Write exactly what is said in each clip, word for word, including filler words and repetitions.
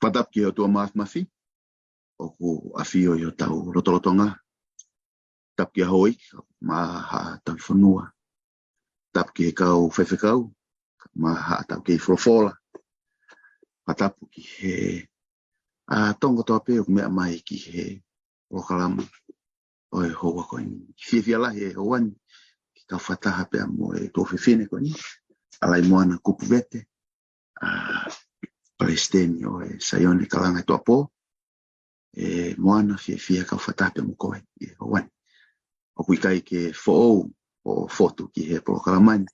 Fakatapu ki he ʻOtua Mafimafi, ʻoku ʻafio ʻi hotau lotolotonga. Tapu ki he houʻeiki, mo haʻa tauhi fonua. Tapu ki he kau faifekau, mo haʻa taukei folofola. Fakatapu ki he, ʻa, tonga kotoa pē ʻoku meʻa mai ki he polokalama ʻo e houa ko eni. Fiefia lahi he houa ni ke kau fakataha pea mo e tuofefine ko eni, ʻa Laimoana Kupuvete, ʻa, palesiteni ʻo e Saione Kalanga ʻi Tuʻapō. ʻE Moana, fiefia kau fakataha pea mo koe he houa ni. ʻOku ʻikai ke foʻou ʻo fotu ki he polokalama ni,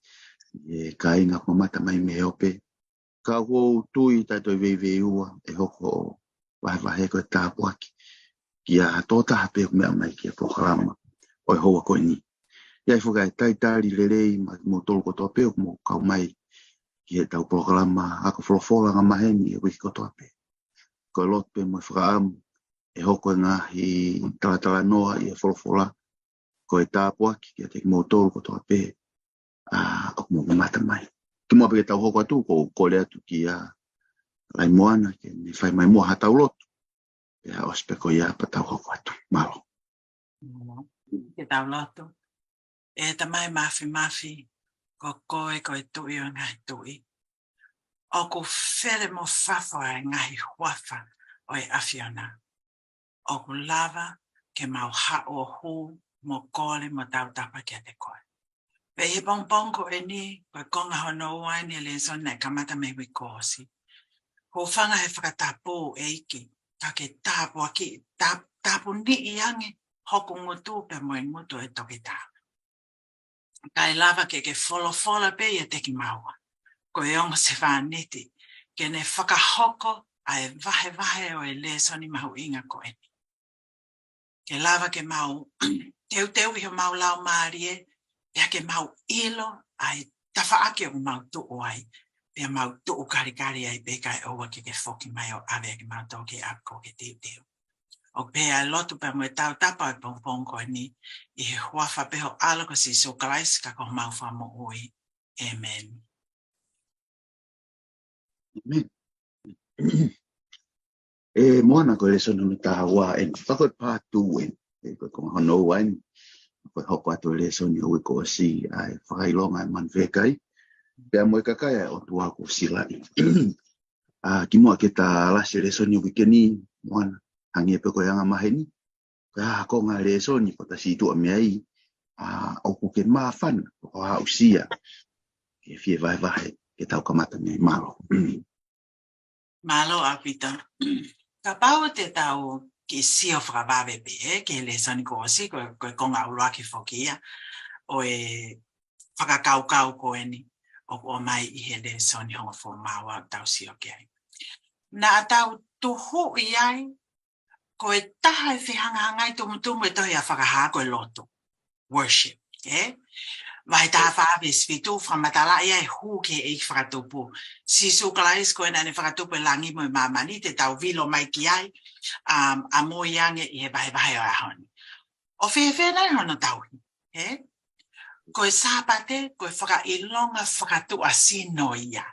ʻe kāinga ʻoku mamata mai mei he ope, ka ʻoku ou tui taʻe toe veiveiua ʻe hoko ʻo vahevahe ko e tāpuaki ki ha tokotaha pē ʻoku meʻa mai ki he polokalama ʻo e houa ko eni. ʻE ʻi ai foki ʻa e talitali lelei maʻa kimoutolu kotoa pē ʻoku mou kau mai ki heʻetau polokalama ako folofola angamaheni he uike kotoa pē. Ko e lotu pē mo e fakaʻamu ʻe hoko e ngaahi talatalanoa ʻi he folofola ko e tāpuaki kiate kimoutolu kotoa pē, ʻa, ʻoku mou mamata mai. Kimuʻa pea ke tau hoko atu, ʻoku ou kole atu kia Laimoana ke ne fai mai muʻa haʻatau lotu, pea ʻosi pē ko ia pea tau hoko atu. Mālō. Ke tau lotu. ʻE Tamai Mafimafi, ko koe ko e Tuʻi ʻo e ngaahi tuʻi. ʻOku fele mo fafo ʻa e ngaahi huafa ʻo e ʻAfiona. ʻOku lava ke mau haʻu ʻo hū mo kole mo tautapa kiate koe. Pea ʻi he pongipongi ko eni, ko e konga hono ua eni e lēsoni naʻe kamata mei he uike kuo ʻosi. Hūfanga he fakatapu, ʻEiki, ka ke tāpuakiʻi, tā-, tāpuniʻi ange hoku ngutu pea mo e ngutu ʻo e toketā. Kae lava ke ke folofola pē ʻiate kimaua, ko e ongo sevāniti, ke ne fakahoko ʻa e vahevahe ʻo e lēsoni mahuʻinga ko eni. Ke lava ke mau teuteuʻi homau laumālie, pea ke mau ʻilo ʻa e tafaʻaki ʻoku mau tuʻu ai, pea mau tuʻu kalikali ai pē kae ʻoua ke ke foki mai ʻo ʻave kimautolu ki he ʻapi kuo ke teuteu. ʻOku pehē ʻa e lotu pea mo e tautapa ʻo e pongipongi ko eni, ʻi he huafa pē ho ʻAlo ko Sīsū Kalaisi ka ko homau Fakamoʻui. ʻĒmeni. ʻĒmeni. ʻE Moana, ko e lēsoni hono taha ua eni, ka ko e part two eni, ʻe ko e konga hono ua eni, ko e hoko atu e lēsoni ʻo e uike kuo ʻosi, ʻa e fakaʻilonga ʻa e manu fekai, pea mo e kakai ʻa e ʻOtua kuo silaʻi. ʻA, kimuʻa ke ta lasi e lēsoni ʻo e uike ni, Moana, hangē pē ko e angamaheni, ko e hā ha konga lēsoni ʻoku ta sītuʻa mei ai, ʻa, ʻoku ke māfana ʻo aʻusia ke fie vahevahe ke tau kamata mei ai? Mālō. Mālō ʻaupito. Kapau te tau kiʻi sio fakavave pē, ē, ki he lēsoni kuo ʻosi, ko, ko e konga ʻuluaki foki ia ʻo e fakakaukau ko eni ʻoku ʻomai ʻi he lēsoni hongofulu mā ua ʻoku tau sio ki ai. Naʻa tau tuhuʻi ai, ko e taha e fehangahangai tumutumu e tohi ʻa Fakahā ko e lotu. Worship, ē? Vahe taha fā veesi fitu, fakamatalaʻi ai e hū ki he ʻEiki Fakatupu. Sīsū Kalaisi ko ē naʻa ne fakatupu e langi mo e māmani te tau vilo mai ki ai, um, ʻamui ange ʻi he vahevahe ʻo e ʻaho ni. ʻO fēfē nai hono tauhi, ē? Ko e Sāpate, ko e fakaʻilonga fakatuʻasino ia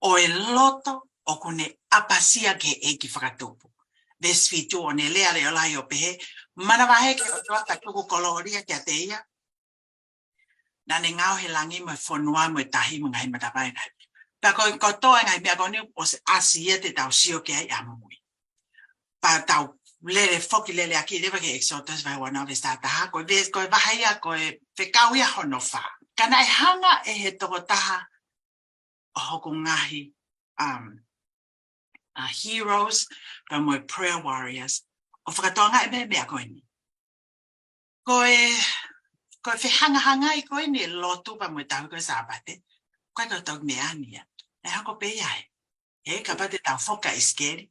ʻo e loto ʻoku ne ʻapasia ki he ʻEiki Fakatupu. Veesi fitu, ʻo ne lea leʻo lahi ʻo pehē, manavahē ki he ʻOtua ka tuku kolōlia kiate ia. Naʻa ne ngaohi e langi mo e fonua mo e tahi mo e ngaahi matavai ngaahi. Pea ko e kotoa e ngaahi meʻa ko eni ʻosi ʻasi ia te tau sio ki ai ʻamui. Pea tau lele foki lele ʻaki leva ki he ʻEkisoto vahe ua noa veesi taha taha, ko e veesi, ko e vahe ia, ko e fekau ia hono fā. Ka naʻe hanga ʻe he tokotaha ʻo hoku ngaahi, um, uh, heroes, pea mo e prayer warriors, ʻo fakatokangaʻi e meʻa ko eni. Ko e, ko e fehangahangai ko eni e lotu pea mo e tauhi ko e Sāpate, ko e kotoa e meʻa ni ia. Naʻe hoko pē ia ē. Ē, kapau te tau foki ʻIsikeli.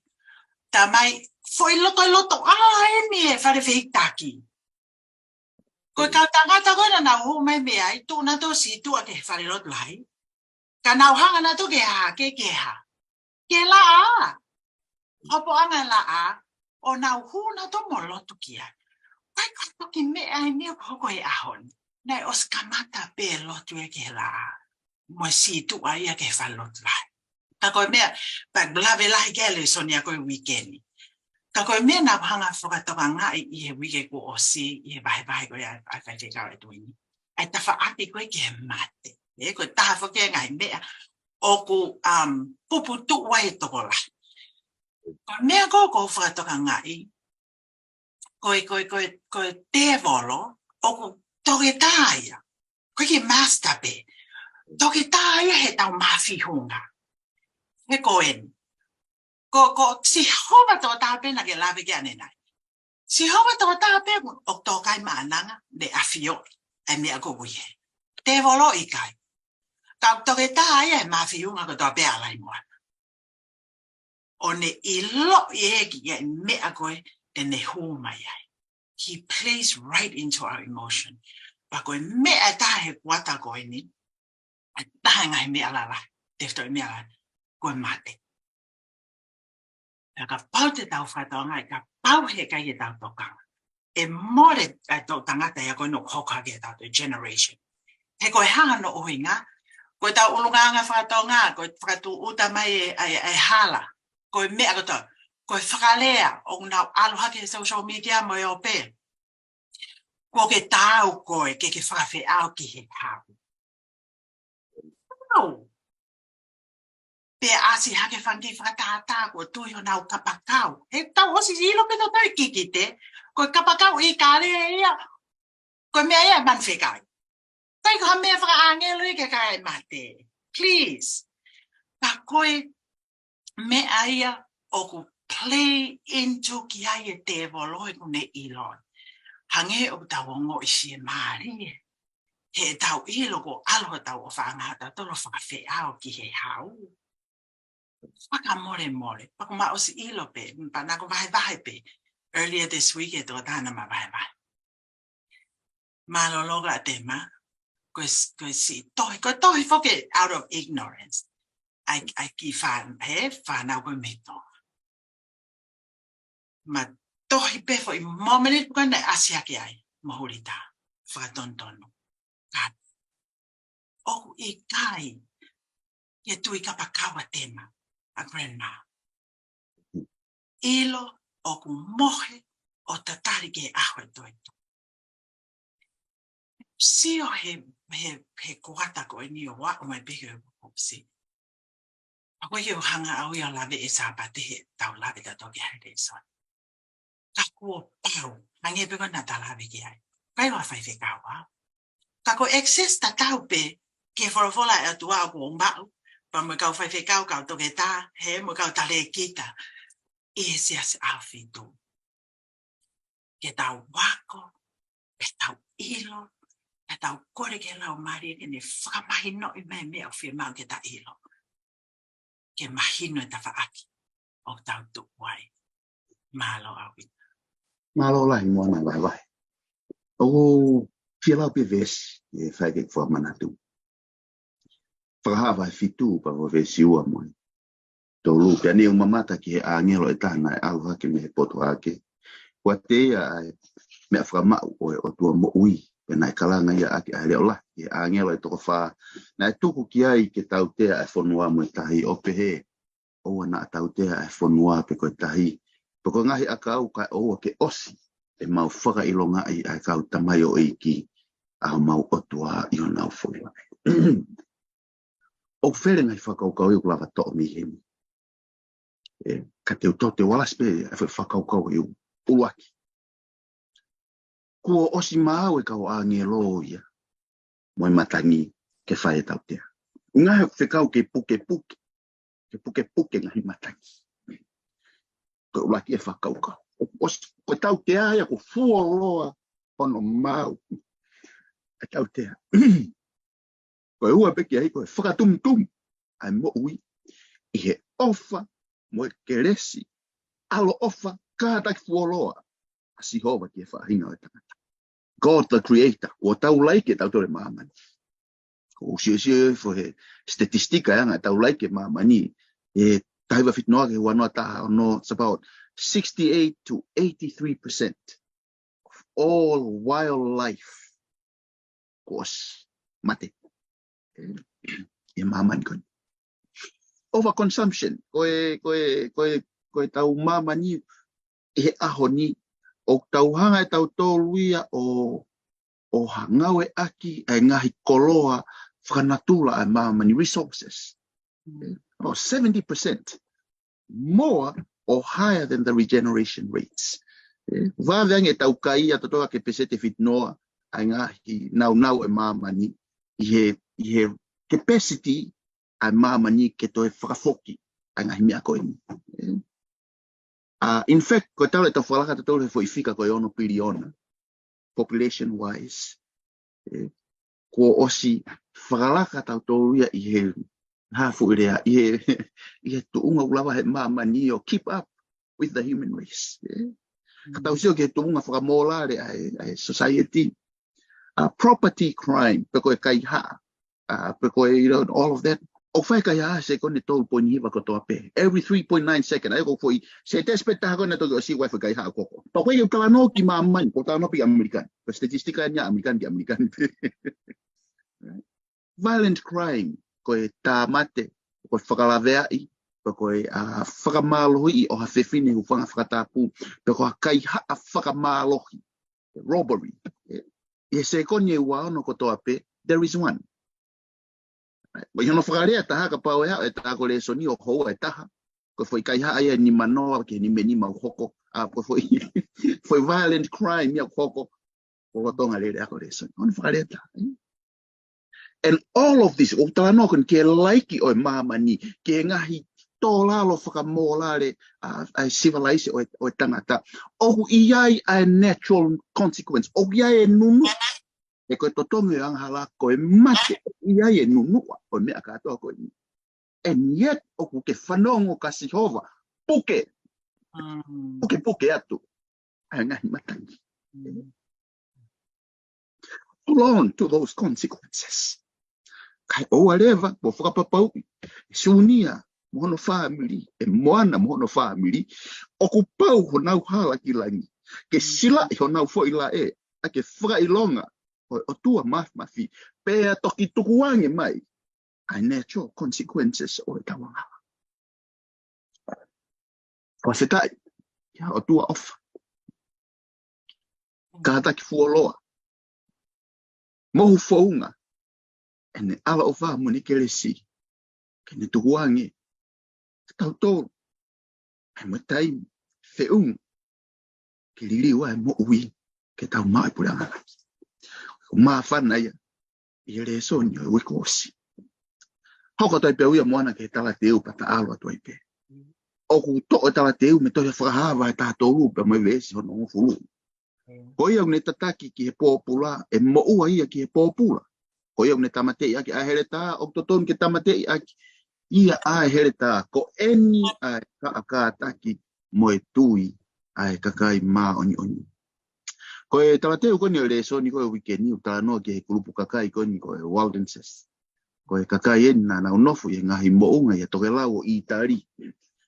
Tamai, foʻi loko loto ʻā eni e fale fehikitaki. Ko e kau tangata ko ē naʻa nau hū mai mei ai, tuʻu nautolu ʻo sītuʻa ki he fale lotu lahi. Ka nau hanga nautolu ke hā, ke, ke hā. Ke laʻā. Hopoʻanga e laʻā, ʻo nau hū nautolu mo lotu ki ai. Pea ko e toki meʻa eni ʻoku hoko he ʻaho ni. Naʻe ʻosi kamata pē lotu ia ki he laʻā. Mo e sītuʻa ia ki he fale lotu lahi. Ka ko e meʻa, pea lave lahi ki ai e lēsoni ʻa ko e uike ni. Ka ko e meʻa naʻa ku hanga fakatokangaʻi ʻi he uike kuo ʻosi, ʻi he vahevahe ko ia ʻa e faifekau ʻe Tuini, ʻa e tafaʻaki ko ē ki he mate. ʻE, ko e taha foki e ngaahi meʻa ʻoku, um, puputuʻu ai e tokolahi. Ko e meʻa ko ē ʻoku ou fakatokangaʻi, ko e, ko e, ko e, ko e tēvolo, ʻoku toketā ia. Ko e kiʻi master pē. Toketā ia heʻetau mafihunga. He ko eni. Ko, ko Sihova tokotaha pē naʻa ke lave ki ai ʻanenai. Sihova tokotaha pē ʻoku tō kai maʻananga, ne ʻafioʻi ʻa e meʻa ko ē. Tēvolo ʻikai. Ka ʻoku toketā ia he mafihunga kotoa pē ʻa Laumālie. ʻO ne ʻiloʻi ʻe ia e meʻa ko ē te ne hū mai ai. He plays right into our emotion. Pea ko e meʻa ʻe taha he kuata ko eni, ʻe taha e ngaahi meʻa lalahi, tefitoʻi meʻa lalahi, ko e mate. Pea kapau te tau fakatokangaʻi, kapau heʻikai ke tau tokanga, ʻe mole ʻa e toʻutangata ia ko eni ʻoku hoko hake ʻi he tautolu generation. He ko e hā hono ʻuhinga, ko ʻetau ʻulungaanga faka-Tonga, ko e fakatūʻuta mai e, e, e hala, ko e meʻa kotoa, ko e fakalea, ʻoku nau ʻalu hake he social media mo e ʻope. Kuo ke taau koe ke ke fakafeʻao ki he hau. Hau. Pea ʻasi hake fanga kiʻi fakatātā kuo tui honau kapakau. He tau ʻosi ʻilo pē tautolu e kikite, ko e kapakau ʻIkale ia, ko e meʻa ia ʻa e manu fekaui. ʻIkai ko ha meʻa fakaʻāngelo ia ke kai mate. Please. Pea ko e meʻa ia ʻoku play into ki ai e tēvolo he ʻoku ne ʻilo. Hangē ʻoku tau ongoʻi fiemālie heʻetau ʻilo kuo ʻalu hotau ʻofaʻanga ʻatautolu ʻo fakafeʻao ki he hau. Fakamolemole, pea ʻoku ma ʻosi ʻilo pē, pea naʻa ku vahevahe pē earlier this week ʻe he tokotaha naʻa ma vahevahe. Mālō Loka, Tema, ko e s-, ko e siʻi tohi, ko e tohi foki out of ignorance. ʻAi, ʻai ki fā-, he fānau ko ē mei Tonga. Ma tohi pē foʻi mōmeniti ko ē naʻe ʻasi hake ai mo Hulita, fakatonutonu. Ka ʻoku ʻikai ke tui kapakau ʻa Tema, ʻa Grandma. ʻIlo ʻoku mohe ʻo tatali ki he ʻaho ʻe toe tuʻu. Sio he, he, he kuata ko eni ʻo aʻu mai pē ki he kuata. Pea ko e ke u hanga au ia ʻo lave he Sāpate heʻetau lave tautolu ki he holiday sō. Ka kuo pau, hangē pē ko ē naʻa ta lave ki ai. ʻIkai ʻoku ou faifekau au. Ka ko e access tatau pē ki he folofola ʻa e ʻOtua ʻoku ou maʻu, pea mo e kau faifekau, kau toketā, he mo e kau talēkita ʻi he Siasi ʻAhofitu. Ke tau ako, ke tau ʻilo, ke tau kole ki he Laumālie ke ne fakamahinoʻi mai e meʻa ʻoku fiemaʻu ke ta ʻilo. Ke mahino e tafaʻaki ʻoku tau tuʻu ai. Mālō ʻaupito. Mālō lahi mo ʻena vahevahe. ʻOku ou fie lau pē veesi, ʻe fai ke fakamanatu. Fakahā vahe fitu pea ko e veesi ua mo e tolu. Pea ne u mamata ki he ʻāngelo ʻe taha naʻe ʻalu hake mei he poto hake. Kuo ʻiate ia ʻa e meʻa fakamaʻu ʻo e ʻOtua moʻui. Pea naʻe kalanga ia ʻaki ʻa e leʻo lahi ʻi he ʻāngelo ʻe toko fā. Naʻe tuku ki ai ke tautea ʻa e fonua mo e tahi, ʻo pehē, ʻoua naʻa tautea ʻa e fonua pe ko e tahi, pe ko e ngaahi ʻakau, kae ʻoua ke ʻosi ʻemau fakaʻilongaʻi ʻa e kau tamaioʻeiki ʻa homau ʻOtua ʻi honau foʻi vaʻe. ʻOku fele ngaahi fakakaukau ia ʻoku lava toʻo mei heni. ʻE, ka te u toe, te u alasi pē ʻa e fakakaukau ʻi ʻuluaki. Kuo ʻosi maau e kau ʻāngelo ia mo e matangi ke fai e tautea. ʻUhinga he fekau ke pukepuke, ke pukepuke ngaahi matangi. Ko e ʻuluaki e fakakaukau. ʻOku ʻosi, ko e tautea ia kuo fuoloa hono maau e tautea. Ko e ua pē ki ai, ko e fakatumutumu ʻa e moʻui ʻi he ʻofa mo e kelesi, ʻaloʻofa kātaki fuoloa ʻa Sihova ki he faʻahinga ʻo e tangata. God the Creator, kuo tau laiki ʻetautolu e māmani. ʻOku ou siosio foʻi he statistika ʻa e anga ʻetau laiki e māmani, ʻe taha hiva fitu noa ki he ua noa taha ono, it's about sixty-eight to eighty-three percent of all wildlife kuo ʻosi mate ʻi he māmani ko eni. overconsumption, ko e, ko e, ko e, ko e tau māmani ʻi he ʻaho ni, ʻoku tau hanga ʻe tautolu ia ʻo, ʻo ngāueʻaki ʻa e ngaahi koloa fakanatula ʻa e māmani, resources. ʻO seventy percent more or higher than the regeneration rates. ʻE, vave ange ʻetau kai ia ʻa totoka ke peseti fitinoa ʻa e ngaahi naunau ʻa e māmani ʻi he, ʻi he capacity ʻa e māmani ke toe fakafoki ʻa e ngaahi meʻa ko eni. ʻE, ʻa, in fact, ko e tau le tau fakalaka tautolu he foʻi fika ko e ono piliona, population wise. ʻE, kuo ʻosi fakalaka tautolu ia ʻi he, hā fuʻu lea, ʻi he, ʻi he tuʻunga ʻoku lava he māmani ʻo keep up with the human race. ʻE, ka tau sio ki he tuʻunga fakamōlale ʻa e, ʻa e society. ʻA, property crime, pe ko e kaihaʻa, ʻa, pe ko e, you know, all of that. ʻOku fai kaihaʻa sekoni tolu poini hiva kotoa pē. Every three point nine second, ʻa ia ko e foʻi, se tesi pē taha ko ena toki ʻosi ʻoku fai kaihaʻa ʻoku hoko. Pea ko e ʻikai ke u talanoa ki māmani, ʻoku ou talanoa pē ki ʻAmelika. Ko e statistika ni ʻa ʻAmelika ki ʻAmelika. Right? Violent crime, ko e tāmate, ko e fakalaveaʻi, pe ko e, ʻa, fakamālohiʻi ʻo ha fefine hūfanga fakatapu, pe ko ha kaihaʻa fakamālohi, robbery. ʻE, ʻi he sekoni ʻe ua ono kotoa pē, there is one. Right? Ko hono fakalea ʻe taha kapau ʻe haʻu e taha ko e lēsoni ʻo houa ʻe taha. Ko e foʻi kaihaʻa ia ʻe nima noa ki he nima nima ʻoku hoko. ʻA, ko e foʻi, foʻi violent crime ia ʻoku hoko. Ko e Tonga lele ako lēsoni. Hono fakalea ʻe taha. And all of this, ʻoku talanoa ko eni ki he laiki ʻo e māmani, ki he ngaahi tōlalo fakamōlale, ʻa, ʻa e sivilaise ʻo e, ʻo e tangata. ʻOku ʻi ai ʻa e natural consequence. ʻOku ʻi ai e nunu. ʻE ko e totongi ʻo e angahala ko e mate. ʻOku ʻi ai e nunu ʻa, ʻo e meʻa kātoa ko eni. And yet, ʻoku ke fanongo kia Sihova. Puke. Mm. Puke, puke atu ʻa e ngaahi matangi. Mm. Hold on to those consequences. Kae ʻoua leva, mo fakapapauʻi ʻe Sunia mo hono fāmili, ʻe Moana mo hono fāmili, ʻoku pau honau hala ki langi, ke silaʻi honau foʻi laʻe, ʻa ke fakaʻilonga ʻo e ʻOtua Māfimafi, pea toki tukuange mai ʻa e natural consequences ʻo e tau angahala. Fakafetaʻi ki he ʻOtua ʻofa. Kātaki fuoloa. Mohu founga ʻene ʻaloʻofa mo ʻene kelesi, ke ne tukuange ʻa tautolu ʻa e mo e taimi feʻunga ke liliu ai e moʻui ke tau maʻu e puleʻanga ʻo e ʻOtua. Ko e māfana ia ʻi he lēsoni ʻo e uike kuo ʻosi. Hoko atu ai pē au ia Moana ki he talateu pea ta ʻalu atu ai pē. ʻOku toʻo e talateu mei he tohi Fakahā vahe taha tolu pea mo e veesi hono hongofulu. Ko ia ʻoku ne tataki ki he pōpula, ʻe moʻua ia ki he pōpula. Ko ia ʻoku ne tāmateʻi ʻaki ʻa e heletā, ʻoku totonu ke tāmateʻi ʻaki ia ʻa e heletā. Ko eni ʻa e ka-, kātaki mo e tui ʻa e kakai māʻoniʻoni. Ko e talateu ko eni ʻo e lēsoni ko e uike ni, ʻoku talanoa ki he kulupu kakai ko eni ko e Waldenses. Ko e kakai eni naʻa nau nofo ʻi he ngaahi moʻunga ʻi he tokelau ʻo ʻĪtali.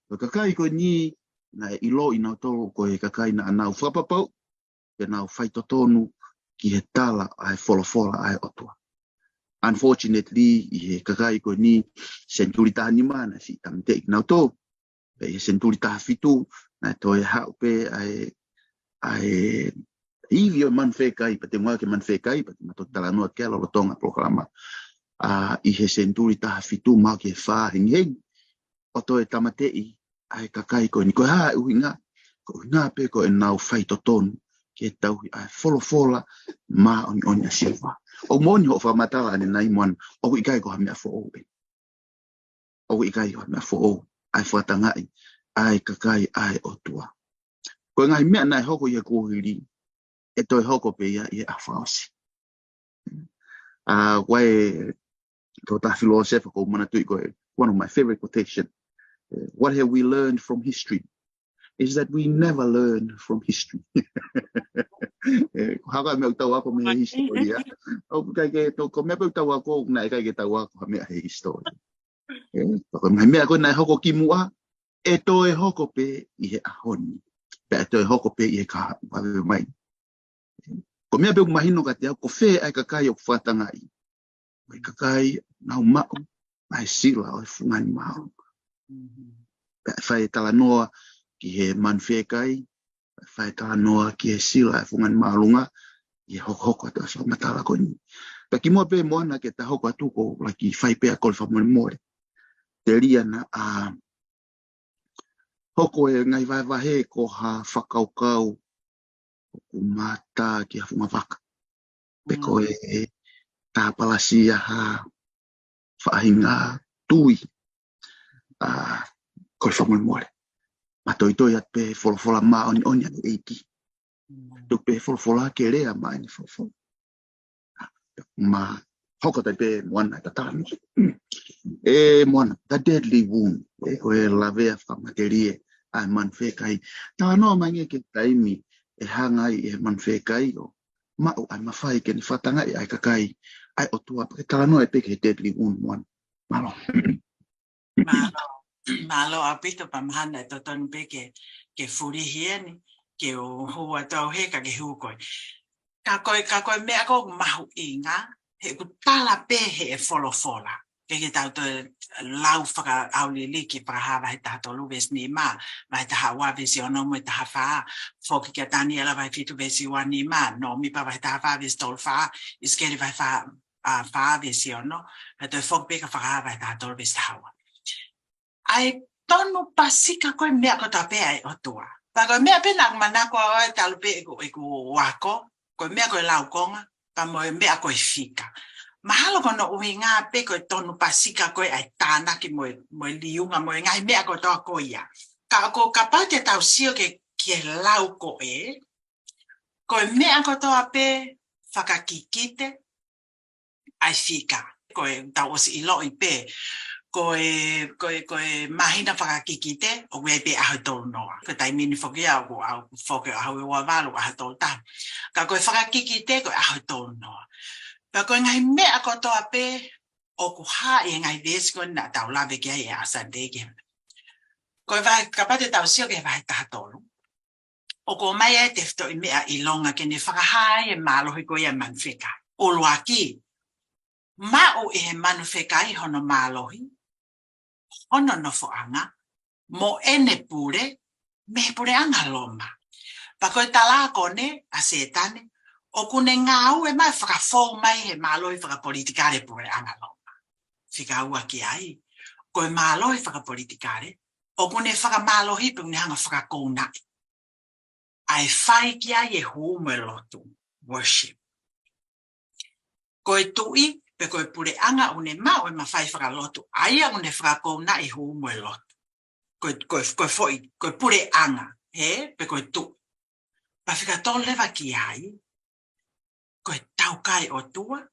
Ko e kakai ko eni naʻe ʻiloʻi nautolu ko e kakai naʻa nau fakapapauʻi ke nau faitotonu ki he tala ʻa e folofola ʻa e ʻOtua. Unfortunately, ʻi he kakai ko eni, senituli taha nima naʻe siʻi tāmateʻi kinautolu. Pea ʻi he senituli taha fitu, naʻe toe haʻu pē ʻa e, ʻa e ivi ʻo e manu fekai, pea te u ngāueʻaki e manu fekai, pea te ma toki talanoa ki ai lolotonga polokalama. ʻA, ʻi he senituli taha fitu, mahalo ki he fā hengihengi, ʻo toe tāmateʻi ʻa e kakai ko eni. Ko e hā e ʻuhinga? Ko e ʻuhinga pē ko ʻenau faitotonu ki he tauhi ʻa e folofola māʻoniʻoni ʻa Sihova. ʻOku moʻoni hoʻo fakamatala ʻanenai Moana, ʻoku ʻikai ko ha meʻa foʻou eni. ʻOku ʻikai ko ha meʻa foʻou ʻa e fakatangaʻi ʻa e kakai ʻa e ʻOtua. Ko e ngaahi meʻa naʻe hoko ʻi he kuohili, ʻe toe hoko pē ia ʻi he ʻaho fakaʻosi. ʻA, ko e, ko e tokotaha filōsefa ʻoku ou manatuʻi ko e, one of my favorite quotation. Uh, what have we learned from history? Is that we never learn from history. ʻE, ko e hā e meʻa ʻoku tau ako mei he hisitōlia? ʻOku ʻikai ke, ko e meʻa pē ʻoku tau ako, naʻe ʻikai ke tau ako ha meʻa he hisitōlia. ʻE, ko e ngaahi meʻa ko ē naʻe hoko kimuʻa, ʻe toe hoko pē ʻi he ʻaho ni. Pea ʻe toe hoko pē ʻi he kahaʻu vave mai. Ko e meʻa pē ʻoku mahino kiate au, ko fē ʻa e kakai ʻoku fakatangaʻi? Ko e kakai naʻa nau maʻu ʻa e sila ʻo e fungani māʻolunga. Pea fai e talanoa ki he manu fekai, pea fai e talanoa ki he sila e fungani māʻolunga, ʻi he hokohoko atu ʻa e fakamatala ko eni. Pea kimuʻa pē Moana ke ta hoko atu ko laki fai pē ʻa e kole fakamolemole. Telia naʻa hoko e ngaahi vahevahe ko ha fakakaukau ʻoku mata ki ha funga vaka. Pe ko e tāpalasia ha faʻahinga tui. ʻA, kole fakamolemole. Matoitoi atu pē folofola māʻoniʻoni ʻa e ʻEiki. Tuku pē folofola ke lea mai ʻene folofola. Ma hoko atu pē Moana e tatala. ʻE Moana, the deadly wound. ʻE, ko e lavea fakamatelie ʻa e manu fekai. Talanoa mai ange ki he taimi ʻe hanga ai ʻe he manu fekai ʻo maʻu ʻa e mafai ke ne fakatangaʻi ʻa e kakai ʻa e ʻOtua. Pea ke talanoa pē ki he deadly wound Moana. Mālō. Mālō, mālō ʻaupito pea mahalo ʻe totonu pē ke, ke fulihi eni, ke u hū atu au he ka ke hū koe. Ka ko e, ka ko e meʻa ʻoku mahuʻinga, he ʻoku tala pē he ʻe folofola. Ke ke tau toe lau fakaʻauliliki Fakahā vahe taha tolu veesi nima, vahe taha ua veesi ono mo e taha fā, foki kia Taniela vahe fitu veesi ua nima, Nōmipa vahe taha fā veesi tolu fā, ʻIsikeli vahe fā, ʻa, fā veesi ono, pea toe foki pē kia Fakahā vahe taha tolu veesi taha ua. ʻA e tonu pasika ko e meʻa kotoa pē ʻa e ʻOtua. Pea ko e meʻa pē naʻa ku manako au ai talu pē ʻeku, ʻeku ako, ko e meʻa ko e laukonga, pea mo e meʻa ko e fika. Mahalo ko hono ʻuhinga pē ko e tonu pasika ko e ʻa e tānaki mo e, mo e liunga mo e ngaahi meʻa kotoa ko ia. Ka ko e kapau te tau sio ki he, ki he lau ko ē, ko e meʻa kotoa pē fakakikite, ʻa e fika. Ko e tau ʻosi ʻiloʻi pē. Ko e, ko e, ko e māhina fakakikite, ʻoku ʻi ai pē ʻaho ʻe tolu noa. Ko e taimi ni foki ia, ʻoku ʻaho, foki ʻaho ʻe ua valu, ʻaho ʻe tolu taha. Ka ko e fakakikite, ko e ʻaho ʻe tolu noa. Pea ko e ngaahi meʻa kotoa pē, ʻoku hā ʻi he ngaahi veesi ko ē naʻa tau lave ki ai ʻa Sande ki he. Ko e vahe, kapau te tau sio ki he vahe taha tolu. ʻOku ʻomai ai e tefitoʻi meʻa ʻilonga ke ne fakahā ai e mālohi ko ia e manu fekai. ʻUluaki, maʻu ʻe he manu fekai hono mālohi, hono nofoʻanga, mo ʻene pule, mei he puleʻanga Loma. Pea ko e tala ko eni ʻa Sētane, ʻoku ne ngāue mai fakafou mai he mālohi fakapolitikale puleʻanga Loma. Fika ua ki ai, ko e mālohi fakapolitikale, ʻoku ne fakamālohi pe ʻoku ne hanga fakakounaʻi ʻa e fai ki ai e hū mo e lotu, worship. Ko e tuʻi, pe ko e puleʻanga ʻoku ne maʻu e mafai fakalotu, ʻa ia ʻoku ne fakakounaʻi e hū mo e lotu. Ko e, ko e, ko e foʻi, ko e puleʻanga, he, pe ko e tuʻi. Pea fika tolu leva ki ai, ko e taukae ʻOtua,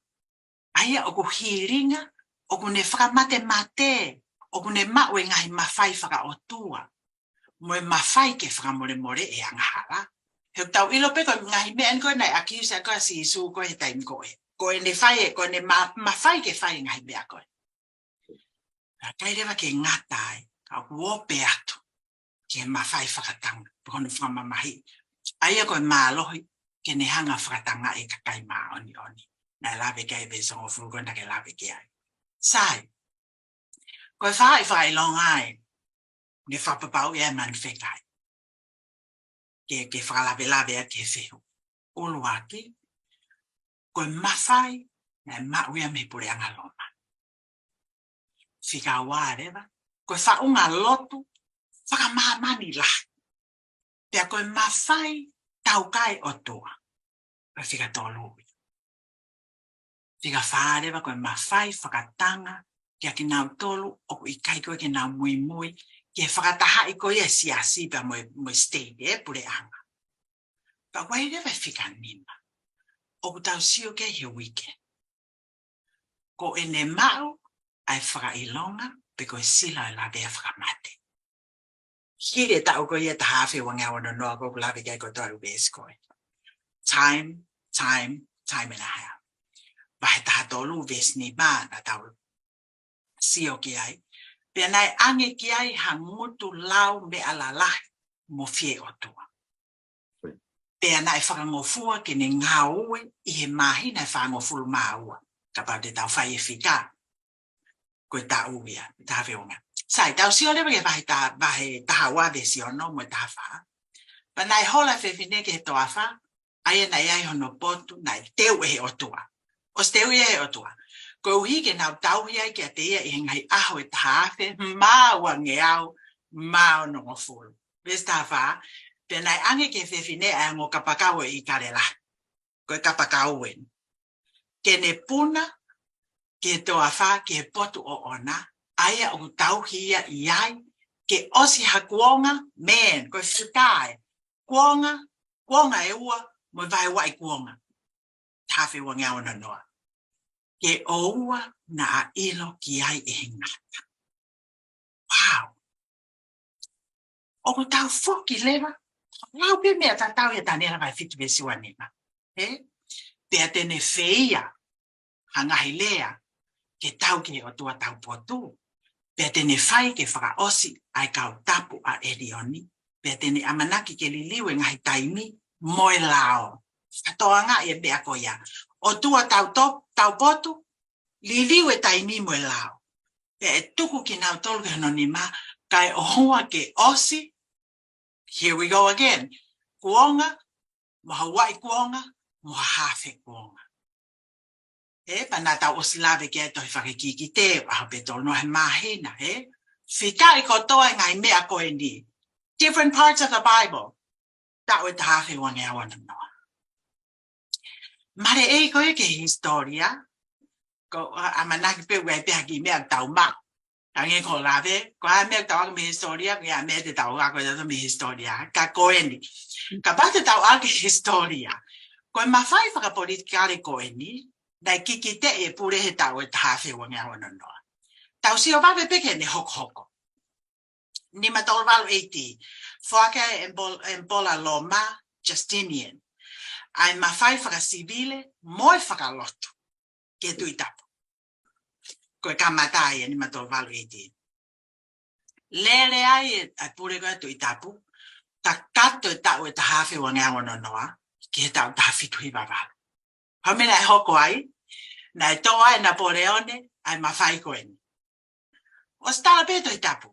ʻa ia ʻoku hīlinga, ʻoku ne fakamatemate, ʻoku ne maʻu e ngaahi mafai fakaʻotua, mo e mafai ke fakamolemoleʻi e angahala. He ʻoku tau ʻilo pē ko e ngaahi meʻa ni ko ē naʻe accuse ko ē ʻa Sīsū ko ē he taimi ko ē. Ko ʻene fai ē, ko ʻene ma-, mafai ke fai e ngaahi meʻa ko ē. Ka ʻikai leva ke ngata ai, ka ʻoku ʻope atu ki he mafai fakatanga, pe ko hono fakamamahiʻi. ʻA ia ko e mālohi ke ne hanga fakatangaʻi e kakai māʻoniʻoni. Naʻe lave ki ai e veesi hongofulu ko ē naʻa ke lave ki ai. Sai, ko e fai fakaʻilonga ē, ne fakapapauʻi ʻa e manu fekai. Ke, ke fakalavelave atu ki he fehuʻi. ʻUluaki, ko e mafai naʻe maʻu ia mei he puleʻanga Loma. Fika ua leva, ko e faʻunga lotu fakamāmani lahi. Pea ko e mafai taukae ʻOtua. Ko e fika tolu. Fika fā leva ko e mafai fakatanga kia kinautolu ʻoku ʻikai ko ē ke nau muimui ki he fakatahaʻi ko ia e siasi pea mo e, mo e state, e puleʻanga. Ka ʻoku ʻi ai leva e fika nima ʻoku tau sio ki ai he uike. Ko ʻene maʻu ʻa e fakaʻilonga pe ko e sila e lavea fakamate. Hili e taʻu ko ia ʻe taha afe ua ngeau ono noa ko ē ʻoku lave ki ai kotoa e veesi ko ē. Time, time, time and a half. Vahe taha tolu veesi nima naʻa tau sio ki ai. Pea naʻe ʻange ki ai ha ngutu lau meʻa lalahi mo fie ʻOtua. Pea naʻe fakangofua ke ne ngāue ʻi he māhina ʻe fāngofulu mā ua. Kapau te tau fai e fika. Ko e taʻu ia, taha afe ua ngeau. Sai, tau sio leva ki he vahe ta-, vahe taha ua veesi ono mo e taha fā. Pea naʻe hola e fefine ki he toafa, ʻa ia naʻe ʻi ai hono potu naʻe teu ʻe he ʻOtua. ʻOsi teu ia ʻe he ʻOtua. Koeʻuhi ke nau tauhi ai kiate ia ʻi he ngaahi ʻaho ʻe taha afe mā uangeau mā onongofulu. Veesi taha fā, pea naʻe ʻange ki he fefine ʻa e ongo kapakau ʻo e ʻikalelahi. Ko e kapakau eni. Ke ne puna, ke toafa, ke potu ʻoʻona, ʻa ia ʻoku tauhi ia ʻi ai, ke ʻosi ha kuonga, man, ko e fika ē, kuonga, kuonga ʻe ua, mo e vaeuaʻi kuonga. Taha afe uangeau ono noa. Ke ʻoua naʻa ʻilo ki ai ʻe he ngata. Wow. ʻOku tau foki leva, lau pē meʻa tatau ʻia Taniela vahe fitu veesi ua nima. Ē? Pea te ne feia ha ngaahi lea ke tau ki he ʻOtua taupotu. Pea te ne fai ke fakaʻosi ʻa e kau tapu ʻa ʻElioni. Pea te ne ʻamanaki ke liliu e ngaahi taimi mo e lao. Fakatokangaʻi e meʻa ko ia. ʻOtua tau top-, taupotu, liliu e taimi mo e lao. Pea ʻe tuku kinautolu ki hono nima, kae ʻoua ke ʻosi, here we go again, kuonga, mo ha uaʻi kuonga, mo ha afe kuonga. Ē, pea naʻa tau ʻosi lave ki ai tohi fakakikite, ʻaho pē tolu noa he māhina, ē? Fikaʻi kotoa e ngaahi meʻa ko eni. Different parts of the Bible. Taʻu ʻe taha afe uangeau ono noa. Male ʻei ko e ke hisitolia, ko a, ʻamanaki pē ʻoku ʻi ai pē ha kiʻi meʻa tau maʻu. Hangē ko e lave, ko e hā e meʻa tau ako mei he hisitolia, ko e hā e meʻa te tau ako ʻe tautolu mei he hisitolia. Ka ko eni. Kapau te tau ako ki he hisitolia. Ko e mafai fakapolitikale ko eni, naʻe kikiteʻi e pule he taʻu ʻe taha afe uangeau ono noa. Tau sio vave pē ki heʻene hokohoko. Nima tolu valu A D. Foaki ʻe Empo-, Empola Loma, Justinian, ʻa e mafai fakasivile mo e fakalotu ki he Tuʻi Tapu. Ko e kamata ia nima tolu valu A D. Lele ai e, ʻa e pule ko ē Tuʻi Tapu, kakato e taʻu ʻe taha afe uangeau ono noa, ki he taʻu taha fitu hiva valu. Ko e meʻa naʻe hoko ai, naʻe toʻo ai ʻe Napoleone ʻa e mafai ko eni. ʻOsi tala pē Tohi Tapu.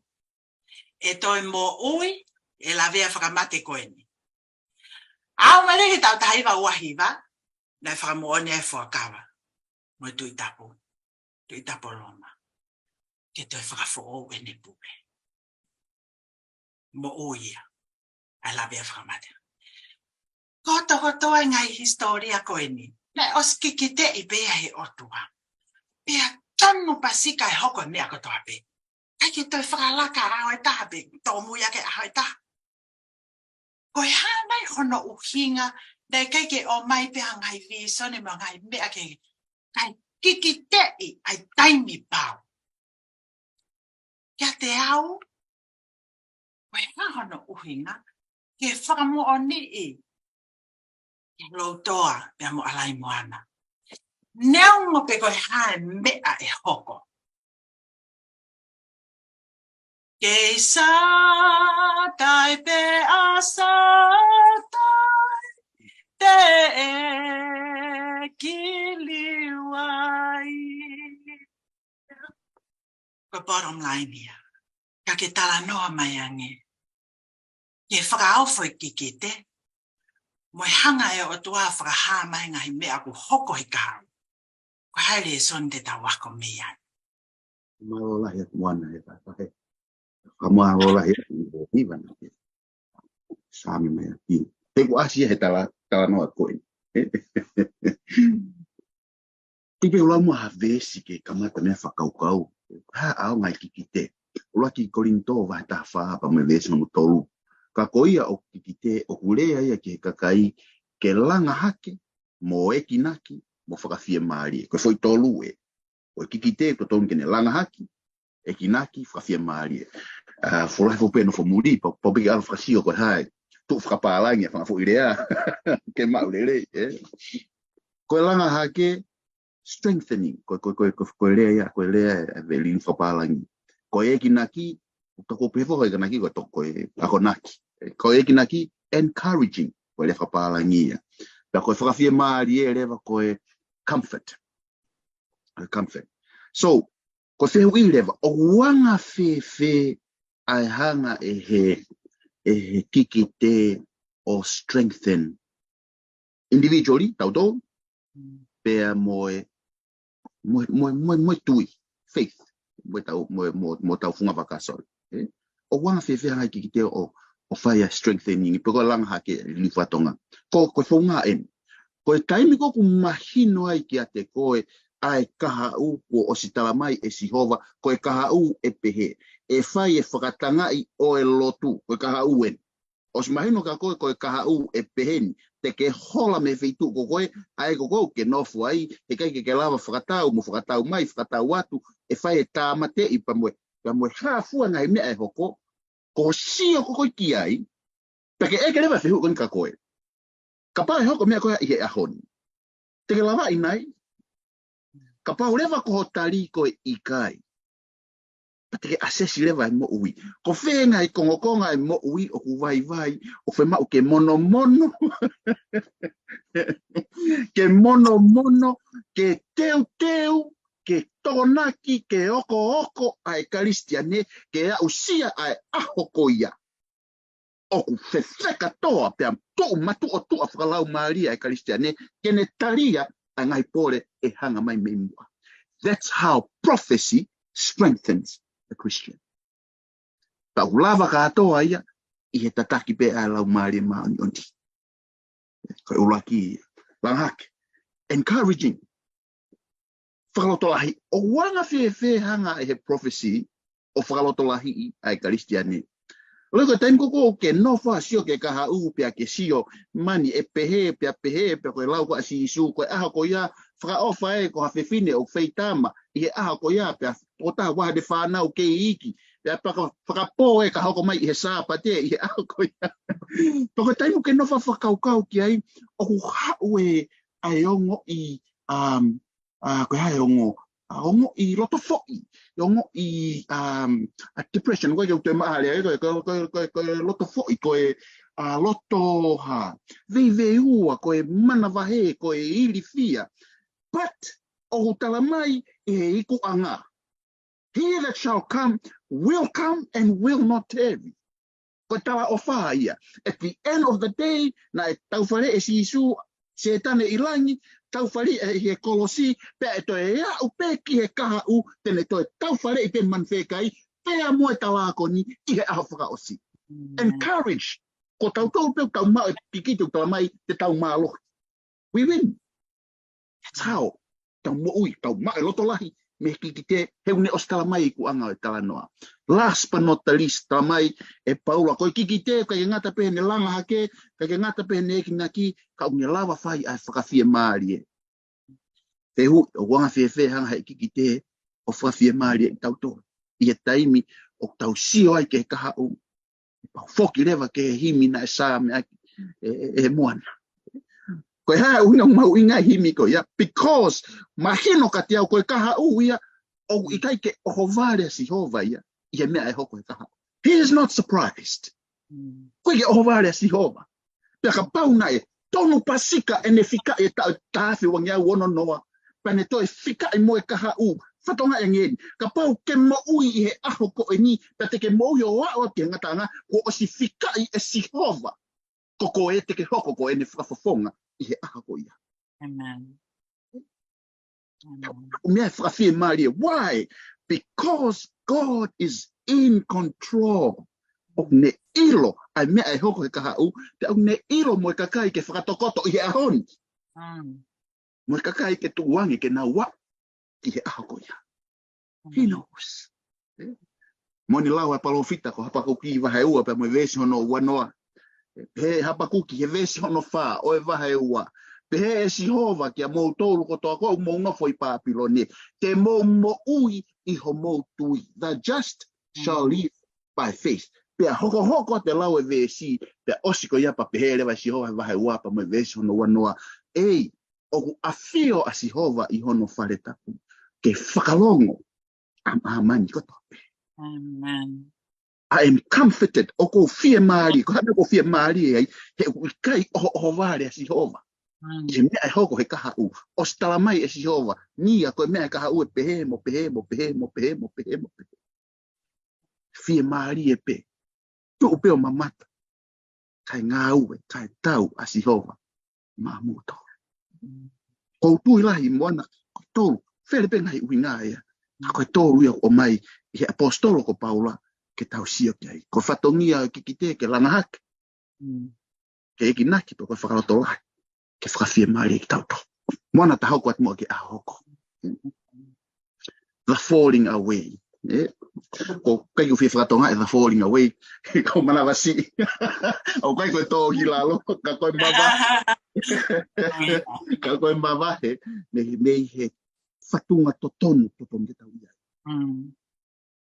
ʻE toe moʻui e lavea fakamate ko eni. ʻAʻu mai leva ki he taʻu taha hiva ua hiva, naʻe fakamoʻoni ai e fuakava mo e Tuʻi Tapu, Tuʻi Tapu Loma, ke toe fakafoʻou ʻene pule. Moʻui ia ʻa e lavea fakamate. Kotokotoa e ngaahi hisitolia ko eni, naʻe ʻosi kikiteʻi pē ia ʻe he ʻOtua. Pea tanu pasika e hoko e meʻa kotoa pē. ʻIkai ke toe fakalaka ʻaho ʻe taha pē, tōmui ʻaki e ʻaho ʻe taha. Ko e hā nai hono ʻuhinga, naʻe ʻikai ke ʻomai pē ha ngaahi vīsone mo e ngaahi meʻa ke, kae kikiteʻi ʻa e taimi pau. Kiate au, ko e hā hono ʻuhinga, ke fakamoʻoniʻi ʻe Lotoa pea mo ʻAlaimoana. Neongo pē ko e hā e meʻa ʻe hoko. Kei Sātai pē ʻa Sātai, teʻeki liliu ai. Ko e bottom line ia. Ka ke talanoa mai ange. Ke fakaofo e kikite. Mo e hanga ʻe he ʻOtua ʻo fakahā mai e ngaahi meʻa ʻoku hoko he kahaʻu. Ko e hā e lēsoni te tau ako mei ai. Mālō lahi atu Moana he fafahe. Ka mālō lahi atu i he hiva na ke. Saame mai ʻaki. Te u ʻasi ia he tala, talanoa ko ē. Te u pehē ʻoku lau muʻa ha veesi ke kamata meʻa fakakaukau. Hā ʻaonga e kikite. ʻUluaki Kolinitō vahe taha fā pea mo e veesi hono tolu. Ka ko ia ʻoku kikite ʻoku lea ia ki he kakai ke langa hake, mo ʻekinaki, mo fakafiemālie. Ko e foʻi tolu ē. Ko e kikite ʻoku totonu ke ne langa hake, ʻekinaki, fakafiemālie. ʻA, fuʻu lahi foʻi pē nofo muli, pau, pau pē ke ʻalu fakasio ko e hā e tuʻu fakapālangi ʻa e fanga foʻi lea. Ke maʻu lelei, ē. Ko e langa hake, strengthening, ko, ko, ko, ko, ko e lea ia, ko e lea ʻa e veilini fakapālangi. Ko e ʻekinaki, toko pē foki ʻekinaki, ko e toko e akonaki. Ko e ʻekinaki, encouraging, ko e lea fakapālangi ia. Pea ko e fakafiemālie leva ko e comfort. Ko e comfort. So, Ko e fehuʻi leva, ʻoku anga fēfē ʻa e hanga ʻe he, ʻe he kikite ʻo strengthen individually, tautolu, pea mo e, mo e, mo e, mo e, mo e tui, faith, mo e tau, mo e, mo, mo tau funga vaka, sorry. ʻE? ʻOku anga fēfē hanga ʻe he kikite ʻo, ʻo fai ʻa e strengthening, pe ko e langa hake ʻi he liliu faka-Tonga. Ko, ko e founga eni. Ko e taimi ko ē ʻoku mahino ai kiate koe ʻa e kahaʻu kuo ʻosi tala mai ʻe Sihova, ko e kahaʻu ʻe pehē. ʻE fai e fakatangaʻi ʻo e lotu, ko e kahaʻu eni. ʻOsi mahino kia koe, ko e kahaʻu ʻe pehē ni. Te ke hola mei he feituʻu ko koe, ʻa ē ko koe ʻoku ke nofo ai, heʻikai ke ke lava fakatau, mo fakatau mai, fakatau atu, ʻe fai e tāmateʻi pea mo e, pea mo e hā fua ngaahi meʻa ʻe hoko, ko e sio ko koe ki ai, pea ke ʻeke leva e fehuʻi ko eni kia koe. Kapau ʻe hoko e meʻa ko ia ʻi he ʻaho ni, te ke lavaʻi nai? Kapau leva ko hoʻo tali ko e ʻikai, pea te ke assess leva e moʻui. Ko fē ngaahi kongokonga e moʻui ʻoku vaivai, ʻoku fiemaʻu ke monomono, ke monomono, ke teuteu, ke tokonaki, ke okooko ʻa e Kalisitiane, ke aʻusia ʻa e ʻaho ko ia ʻoku fefeka toa pea tuʻu matuʻotuʻa fakalaumālie ʻa e Kalisitiane, ke ne talia ʻa e ngaahi pole ʻe hanga mai mei muʻa. That's how prophecy strengthens a Christian. Pea ʻoku lava kātoa ia ʻi he tataki pē ʻa e Laumālie Māʻoniʻoni. Ko e ʻuluaki ia. Langa hake. Encouraging. Fakalotolahi. ʻOku anga fēfē hanga ʻe he prophecy ʻo fakalotolahiʻi ʻa e Kalisitiane? Loi ko e taimi ko ē ʻoku ke nofo ʻo sio ki he kahaʻu pea ke sio, mani ʻe pehē, pea pehē, pea ko e lau ko ē ʻa Sīsū, ko e ʻaho ko ia, fakaʻofa ē, ko ha fefine ʻoku feitama ʻi he ʻaho ko ia, pea tokotaha ua hundred fānau kei iiki, pea faka-, fakapō ē ka hoko mai ʻi he Sāpate ʻi he ʻaho ko ia. Pea ko e taimi ʻoku ke nofo ʻo fakakaukau ki ai, ʻoku haʻu e, ʻa e ongoʻi, um, ʻa, ko e hā e ongo, ʻa, ongoʻi loto foʻi, ongoʻi, um, ʻa, depression, ko e ke u toe maʻa lea, ko e, ko e, ko e, ko e, ko e loto foʻi, ko e, ʻa, loto hā, veiveiua, ko e manavahē, ko e ilifia. But, ʻoku tala mai ʻi he ikuʻanga, "He that shall come will come and will not tarry." Ko e talaʻofa ia. At the end of the day, naʻe taufaleʻi ʻe Sīsū Sētane ʻi langi, taufaleʻi ʻi he kolosi, pea ʻe toe aʻu pē ki he kahaʻu, te ne toe taufaleʻi pē manu fekai, pea mo e talākoni ʻi he ʻaho fakaʻosi. Encourage. Ko tautolu pē ʻoku tau maʻu e kikite ʻoku tala mai te tau mālohi. We win. That's how. Tau moʻui, tau maʻu e loto lahi mei he kikite, he ʻoku ne ʻosi tala mai ikuʻanga ʻo e talanoa. Last but not the least, tala mai ʻe Paula, ko e kikite, ʻikai ke ngata pē heʻene langa hake, ʻikai ke ngata pē heʻene ekinaki, ka ʻoku ne lava fai ʻa e fakafiemālie. Fehuʻi, ʻoku anga fēfē hanga ʻe he kikite ʻo fakafiemālieʻi tautolu ʻi he taimi ʻoku tau sio ai ki he kahaʻu? Pau foki leva ki he himi naʻe sāmeʻaki ʻe, ʻe, ʻe Moana. Ko e hā e ʻuhinga mahuʻinga e himi ko ia? Because mahino kiate au ko e kahaʻu ia ʻoku ʻikai ke ʻohovale ʻa Sihova ia ʻi he meʻa ʻe hoko he kahaʻu. He is not surprised. ʻIkai ke ʻohovale ʻa Sihova. Pea kapau naʻe tonu pasika ʻene fikaʻi e taʻu ʻe taha afe ua ngeau ono noa, pea ne toe fikaʻi mo e kahaʻu, fatongia ʻeni. Kapau ke moʻui ʻi he ʻaho ko eni, pea te ke moʻui ʻo aʻu ki he ngataʻanga, kuo ʻosi fikaʻi ʻe Sihova ko koe te ke hoko ko ʻene fakafofonga ʻi he ʻaho ko ia. Amen. Amen. Meʻa fakafiemālie. Why? Because God is in control. ʻOku ne ʻilo ʻa e meʻa ʻe hoko he kahaʻu, pea ʻoku ne ʻilo mo e kakai ke fakatokoto ʻi he ʻaho ni. Mm. Mo e kakai ke tuʻu ange ke nau aʻu ki he ʻaho ko ia. He knows. Ē? Mo ʻene lau ʻa e palōfita ko Hapakuki vahe ua pea mo e veesi hono ua noa. Pehē ʻe Hapakuki he veesi hono fā ʻo e vahe ua, pehē ʻe Sihova kia moutolu kotoa ko ē ʻoku mou nofo ʻi Pāpilone, te mou moʻui ʻi homou tui. The just shall live by faith. Pea hokohoko atu e lau e veesi, pea ʻosi ko ia pea pehē leva ʻe Sihova he vahe ua pea mo e veesi hono ua noa, ʻEi, ʻoku ʻafio ʻa Sihova ʻi hono fale tapu, ke fakalongo ʻa māmani kotoa pē. Amen. I am comforted, ʻoku ou fiemālie, ko e hā e meʻa ʻoku ou fiemālie ai, he ʻoku ʻikai ʻoho, ʻohovale ʻa Sihova. ʻI he meʻa ʻe hoko he kahaʻu. ʻOsi tala mai ʻe Sihova, ʻa ia ko e meʻa ʻe kahaʻu ʻe pehē, mo pehē, mo pehē, mo pehē, mo pehē, mo pehē. Fiemālie pē. Tuʻu pē ʻo mamata. Kae ngāue, kae tau ʻa Sihova maʻamoutolu. Ko u tui lahi mo ana, ko e tolu, fele pē ngaahi ʻuhinga ia. Ka ko e tolu ia ʻoku ʻomai ʻe he ʻaposetolo ko Paula ke tau sio ki ai. Ko e fatongia ʻo e kikite ke langa hake. Ke ekinaki pe ko e fakalotolahi. Ke fakafiemālie kitautolu. Mo ana ta hoko atu mo ke ʻaho hoko. The falling away. ʻE? ʻOku ʻikai ke u fie fakatonga e the falling away. Ko manavasiʻi. ʻOku ʻikai ko e tō ki lalo. Ka ko e mavahe. Ka ko e mavahe. Mei, mei he fatunga totonu, totonu ke tau ia.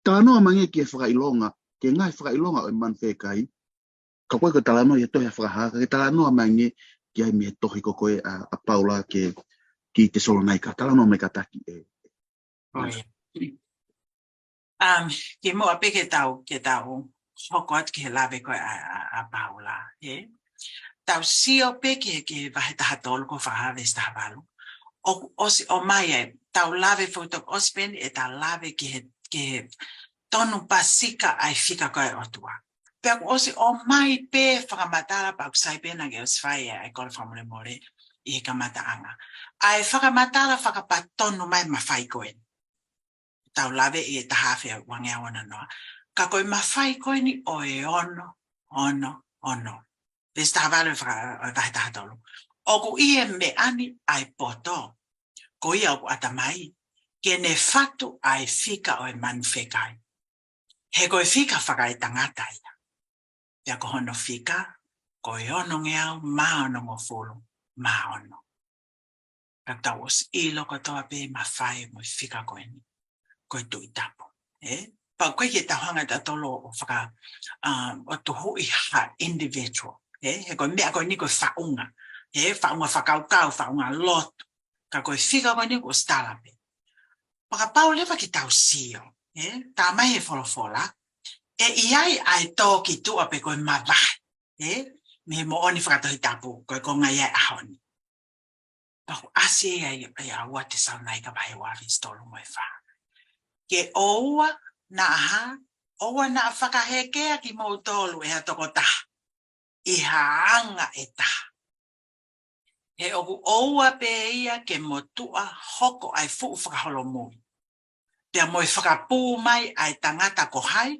Talanoa mai ange ki he fakaʻilonga, ki he ngaahi fakaʻilonga ʻo e manu fekai. Ka ko e ko e talanoa ia tohi ʻa Fakahā, ka ke talanoa mai ange ki ai mei he tohi ko ē ʻa, ʻa Paula ki, ki Tesalonaika. Talanoa mai kātaki ē. ʻOi. Um, kimuʻa pē ke tau, ke tau hoko atu ki he lave ko ē ʻa, ʻa, ʻa Paula, ē? Tau sio pē ki he, ki he vahe taha tolu ko Fakahā veesi taha valu. ʻOku ʻosi ʻomai ai, tau lave foʻi toki ʻosi pē eni ʻeta lave ki he, ki he tonu pasika ʻa e fika ko ē ʻa e ʻOtua. Pea kuo ʻosi ʻomai pē fakamatala pea ʻoku sai pē naʻa ke ʻosi fai ʻa e kole fakamolemole ʻi he kamataʻanga. ʻA e fakamatala fakapatonu mai mafai ko eni. Tau lave ʻi he taha afe ua ngeau ono noa. Ka ko e mafai ko eni ʻo e ono, ono, ono. Veesi taha valu ʻo e faka-, ʻo e vahe taha tolu. ʻOku ʻi he meʻa ni ʻa e poto. Ko ia ʻoku ʻatamai. Ke ne fatu ʻa e fika ʻo e manu fekai. He ko e fika fakaetangata ia. Pea ko hono fika, ko e ono ngeau mā ono ngofulu mā ono. Ka tau ʻosi ʻilo kotoa pē mafai mo e fika ko eni. Ko e Tuʻi Tapu. Ē? Pea ʻoku ʻikai ke tau hanga ʻe tautolu ʻo faka, um, ʻo tuhuʻi ha individual. Ē? He ko e meʻa ko eni ko e faʻunga. Ē? Faʻunga fakakaukau, faʻunga lotu. Ka ko e fika ko eni kuo ʻosi tala pē. Pea kapau leva ke tau sio, ē, tā mai he folofola, ʻe ʻi ai ʻa e tō ki tuʻa pe ko e mavahe, ē, mei he moʻoni fakatohitapu, ko e konga ia ʻo e ʻaho ni. Pea ʻoku ʻasi ai ʻa e ua Tesalonaika vahe ua veesi tolu mo e fā. Ke ʻoua naʻa hā, ʻoua naʻa fakahekea kimoutolu ʻe ha tokotaha ʻi ha anga ʻe taha. He ʻoku ʻoua pē ia ke motuʻa hoko ʻa e fuʻu fakaholomui. Pea mo e fakapū mai ʻa e tangata ko hai,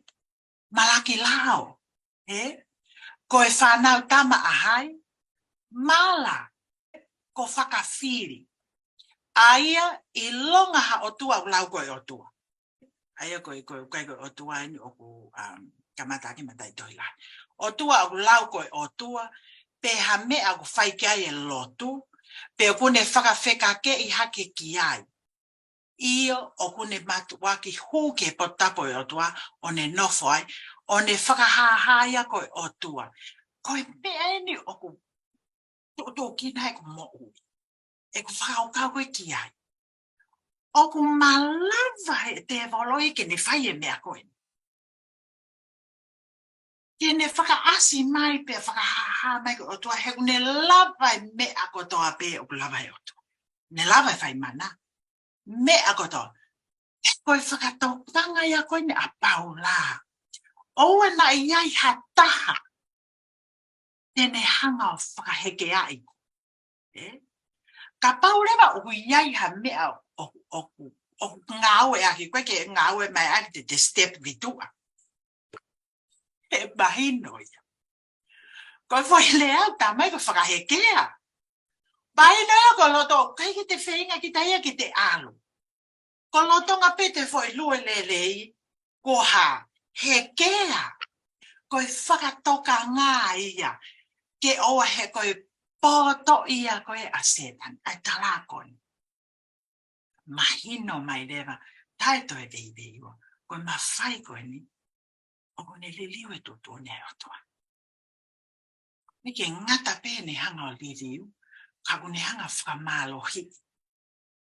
malaki lao. Ē? Ko e fānau tama ʻa hai, mala. Ko fakafili. ʻA ia ʻilonga ha ʻotua ʻoku lau ko e ʻOtua. ʻA ia ko e, ko e, ko e, ko e ʻOtua eni ʻoku, um, kamata ʻaki mataʻitohi lahi. ʻOtua ʻoku lau ko e ʻOtua, pe ha meʻa ʻoku fai ki ai e lotu, pe ʻoku ne fakafekakeʻi hake ki ai. ʻIo, ʻoku ne mātuʻaki hū ki he potu tapu ʻo e ʻOtua, ʻo ne nofo ai, ʻo ne fakahāhā ia ko e ʻOtua. Ko e meʻa eni ʻoku tuʻutuʻukina ʻeku moʻui. ʻEku fakakaukau ko ē ki ai. ʻOku malava he tēvolo ia ke ne fai e meʻa ko ē. Ke ne fakaʻasi mai pea fakahāhā mai ko e ʻOtua he ʻoku ne lava e meʻa kotoa pē ʻoku lava e ʻOtua. Ne lava e fai mana. Meʻa kotoa. Ko e fakatokanga ia ko eni ʻa Paula. ʻOua naʻa ʻi ai ha taha te ne hanga ʻo fakahekeaʻi. Ē? Kapau leva ʻoku ʻi ai ha meʻa ʻoku, ʻoku, ʻoku ngāueʻaki, ko e ke ngāue mai ʻaki te te step ki tuʻa. He mahino ia. Ko e foʻi lea ʻoku tā mai ko e fakahekea. Mahino ia ko e loto, ʻikai ke te feinga kita ia ke te ʻalu. Ko e lolotonga pē te foʻi lue lelei, ko ha hekea, ko e fakatokanga ia, ke ʻoua he ko e poto ia ko ē ʻa Sētane, ʻa e talākoni. Mahino mai leva, tae toe veiveiua, ko e mafai ko eni, ʻoku ne liliu e tuʻutuʻuni ʻa e ʻOtua. ʻIkai ke ngata pē ne hanga ʻo liliu, ka ʻoku ne hanga fakamālohi.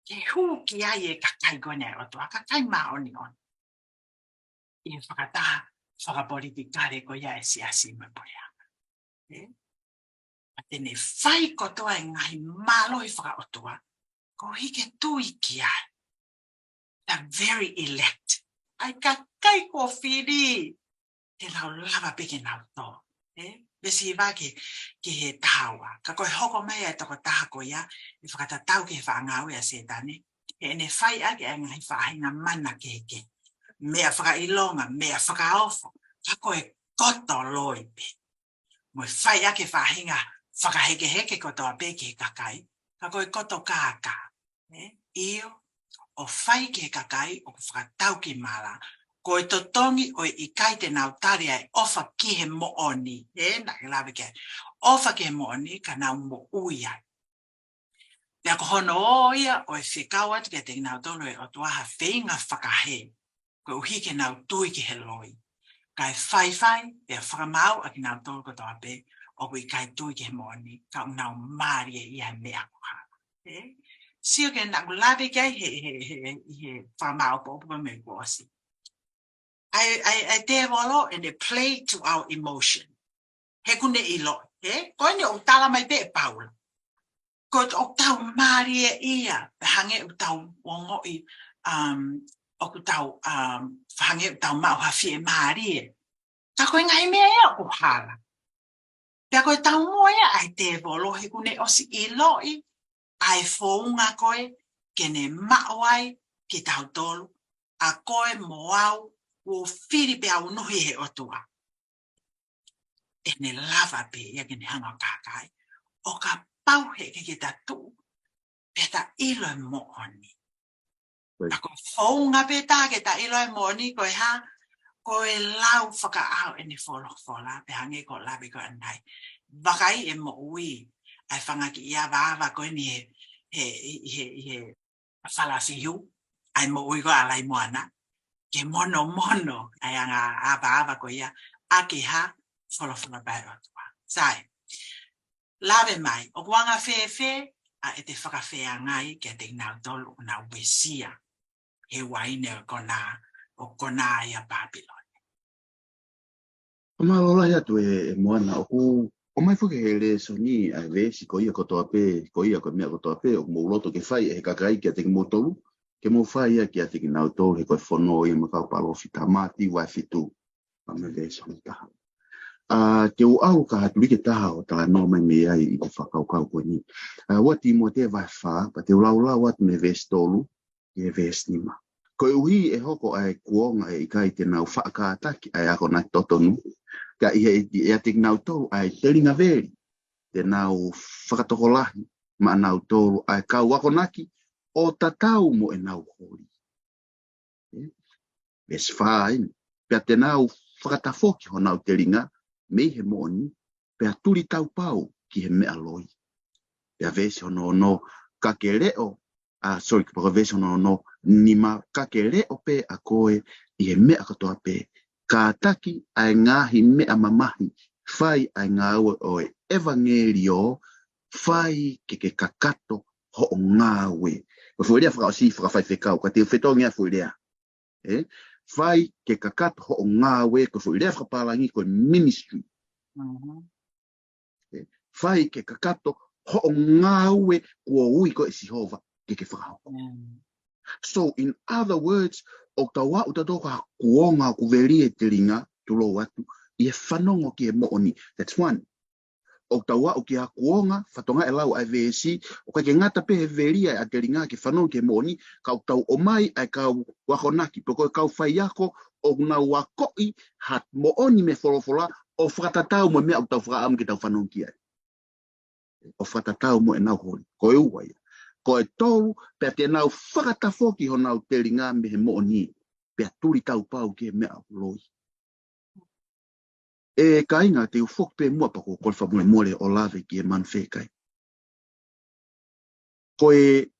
Ke hū ki ai e kakai ko eni ʻa e ʻOtua, kakai māʻoniʻoni. ʻI he fakataha, fakapolitikale ko ia e siasi mo e puleʻanga. Ē? Pea te ne fai kotoa e ngaahi mālohi fakaʻotua, koeʻuhi ke tui ki ai. The very elect. ʻA e kakai kuo fili. Te nau lava pē ke nau tō. ʻE? Veesi hiva ki he taha ua. Ka ko e hoko mai ʻa e tokotaha ko ia, ʻe fakatatau ki he faʻa ngāue ʻa Sētane. ʻE ne fai ʻaki ʻa e ngaahi faʻahinga mana kehekehe. Meʻa fakaʻilonga, meʻa fakaofo. Ka ko e koto loi pē. Mo e fai ʻaki e faʻahinga fakahekeheke kotoa pē ki he kakai. Ka ko e koto kākā. ʻE? ʻIo, ʻo fai ki he kakai ʻoku fakatau ki mala. Ko e totongi ʻo e ʻikai te nau tali ʻa e ʻofa ki he moʻoni. ʻE, naʻe lave ki ai. ʻOfa ki he moʻoni ka nau moʻui ai. Pea ko hono ō ia ʻo e fekau atu kiate kinautolu ʻe he ʻOtua ha feinga fakahē. Koeʻuhi ke nau tui ki he loi. Kae faifai, pea fakamaau ʻa kinautolu kotoa pē, ʻoku ʻikai tui ki he moʻoni, ka ʻoku nau mālieʻia he meʻa ko ē. ʻE? Sio ki he naʻa ku lave ki ai he, he, he, he, he fakamāʻopoʻopo ko ē mei kuo ʻosi. ʻA e, ʻa e, ʻa e tēvolo, and they play to our emotion. He ʻoku ne ʻilo, he? Ko eni ʻoku tala mai pē ʻe Paula. Ko ʻoku tau mālieʻia, pea hangē ʻoku tau ongoʻi, um, ʻoku tau, um, hangē ʻoku tau maʻu ha fiemālie. Ka ko e ngaahi meʻa ia ʻoku hala. Pea ko e taumuʻa ia ʻa e tēvolo he ʻoku ne ʻosi ʻiloʻi, ʻa e founga ko ē, ke ne maʻu ai, kitautolu, ʻa koe mo au, kuo fili pea unuhi he ʻOtua. ʻE ne lava pē ia ke ne hanga ʻo kākaaʻi. ʻO kapau he ʻikai ke ta tuʻu, pea ta ʻilo e moʻoni. Right. Ka ko e founga pē tā ke ta ʻilo e moʻoni ko e hā, ko e lau fakaʻau ʻene folofola, pea hangē ko e lave ko ē ʻanenai. Vakai e moʻui, ʻa e fanga kiʻi avaava ko eni he, he, he, he, he, ʻa Falafiu, ʻa e moʻui ko ē ʻa Laimoana, ke monomono, ʻa e anga avaava ko ia, ʻa e hā, folofola pē ʻa e ʻOtua. Sai, lave mai, ʻoku anga fēfē, ʻa e te fakafeangai, kiate kinautolu, ʻoku nau uesia, he uaine ʻo e konā, ʻo e konā ia Papilone. ʻO mālō lahi atu ē, ʻe Moana, ʻoku ʻomai foki he lēsoni ʻa e veesi ko ia kotoa pē, ko ia ko e meʻa kotoa pē, ʻoku mou loto ke fai ʻe he kakai kiate kimoutolu, ke mou fai ia kiate kinautolu, he ko e fono ia mo e kau palōfita. Mātiu vahe fitu, pea mo e veesi hono taha. ʻA, te u ʻalu ki he tuliki ʻe taha ʻo talanoa mai mei ai ʻi he fakakaukau ko eni. ʻA, ua Tīmote vahe fā, pea te u lau atu mei he veesi tolu, ki he veesi nima. Koeʻuhi ʻe hoko ʻa e kuonga ʻe ʻikai te nau faʻa kātaki ʻa e akonaki totonu. Ka ʻi he, ʻiate kinautolu ʻa e telinga veli, te nau fakatokolahi maʻanautolu ʻa e kau akonaki ʻo tatau mo ʻenau holi. ʻE? Veesi fā eni. Pea te nau fakatafoki honau telinga mei he moʻoni, pea tuli taupau ki he meʻa loi. Pea veesi hono ono, ka ke leʻo, ʻa, sorry, pea ko e veesi hono ono, nima, ka ke leʻo pē ʻa koe ʻi he meʻa kotoa pē. Kātaki ʻa e ngaahi meʻa mamahi, fai ʻa e ngāue ʻo e ʻevangeliō, fai ke ke kakato hoʻo ngāue. Ko e foʻi lea fakaʻosi fakafaifekau, ka te u fetongi ʻa e foʻi lea. ʻE? Fai ke kakato hoʻo ngāue, ko e foʻi lea fakapālangi ko e ministry. Mhm. ʻE? Fai ke kakato hoʻo ngāue kuo ui koe ʻe Sihova ke ke fakahoko. Mm. So, in other words, ʻoku tau aʻu tautolu ki ha kuonga ʻoku veli e telinga, tulou atu, ʻi he fanongo ki he moʻoni. That's one. ʻOku tau aʻu ki ha kuonga, fatongia e lau ʻa e veesi, ʻoku ʻikai ke ngata pē he veli ʻa e telinga ke fanongo ki he moʻoni, ka ʻoku tau ʻomai ʻa e kau akonaki, pe ko e kau faiako, ʻoku nau akoʻi ha moʻoni mei he folofola, ʻo fakatatau mo e meʻa ʻoku tau fakaʻamu ke tau fanongo ki ai. ʻO fakatatau mo ʻenau holi. Ko e ua ia. Ko e tolu, pea te nau fakatafoki honau telinga mei he moʻoni, pea tuli taupau ki he meʻa loi. ʻE kāinga, te u foki pē muʻa pea ko e kole fakamolemole ʻo lave ki he manu fekai. Ko e,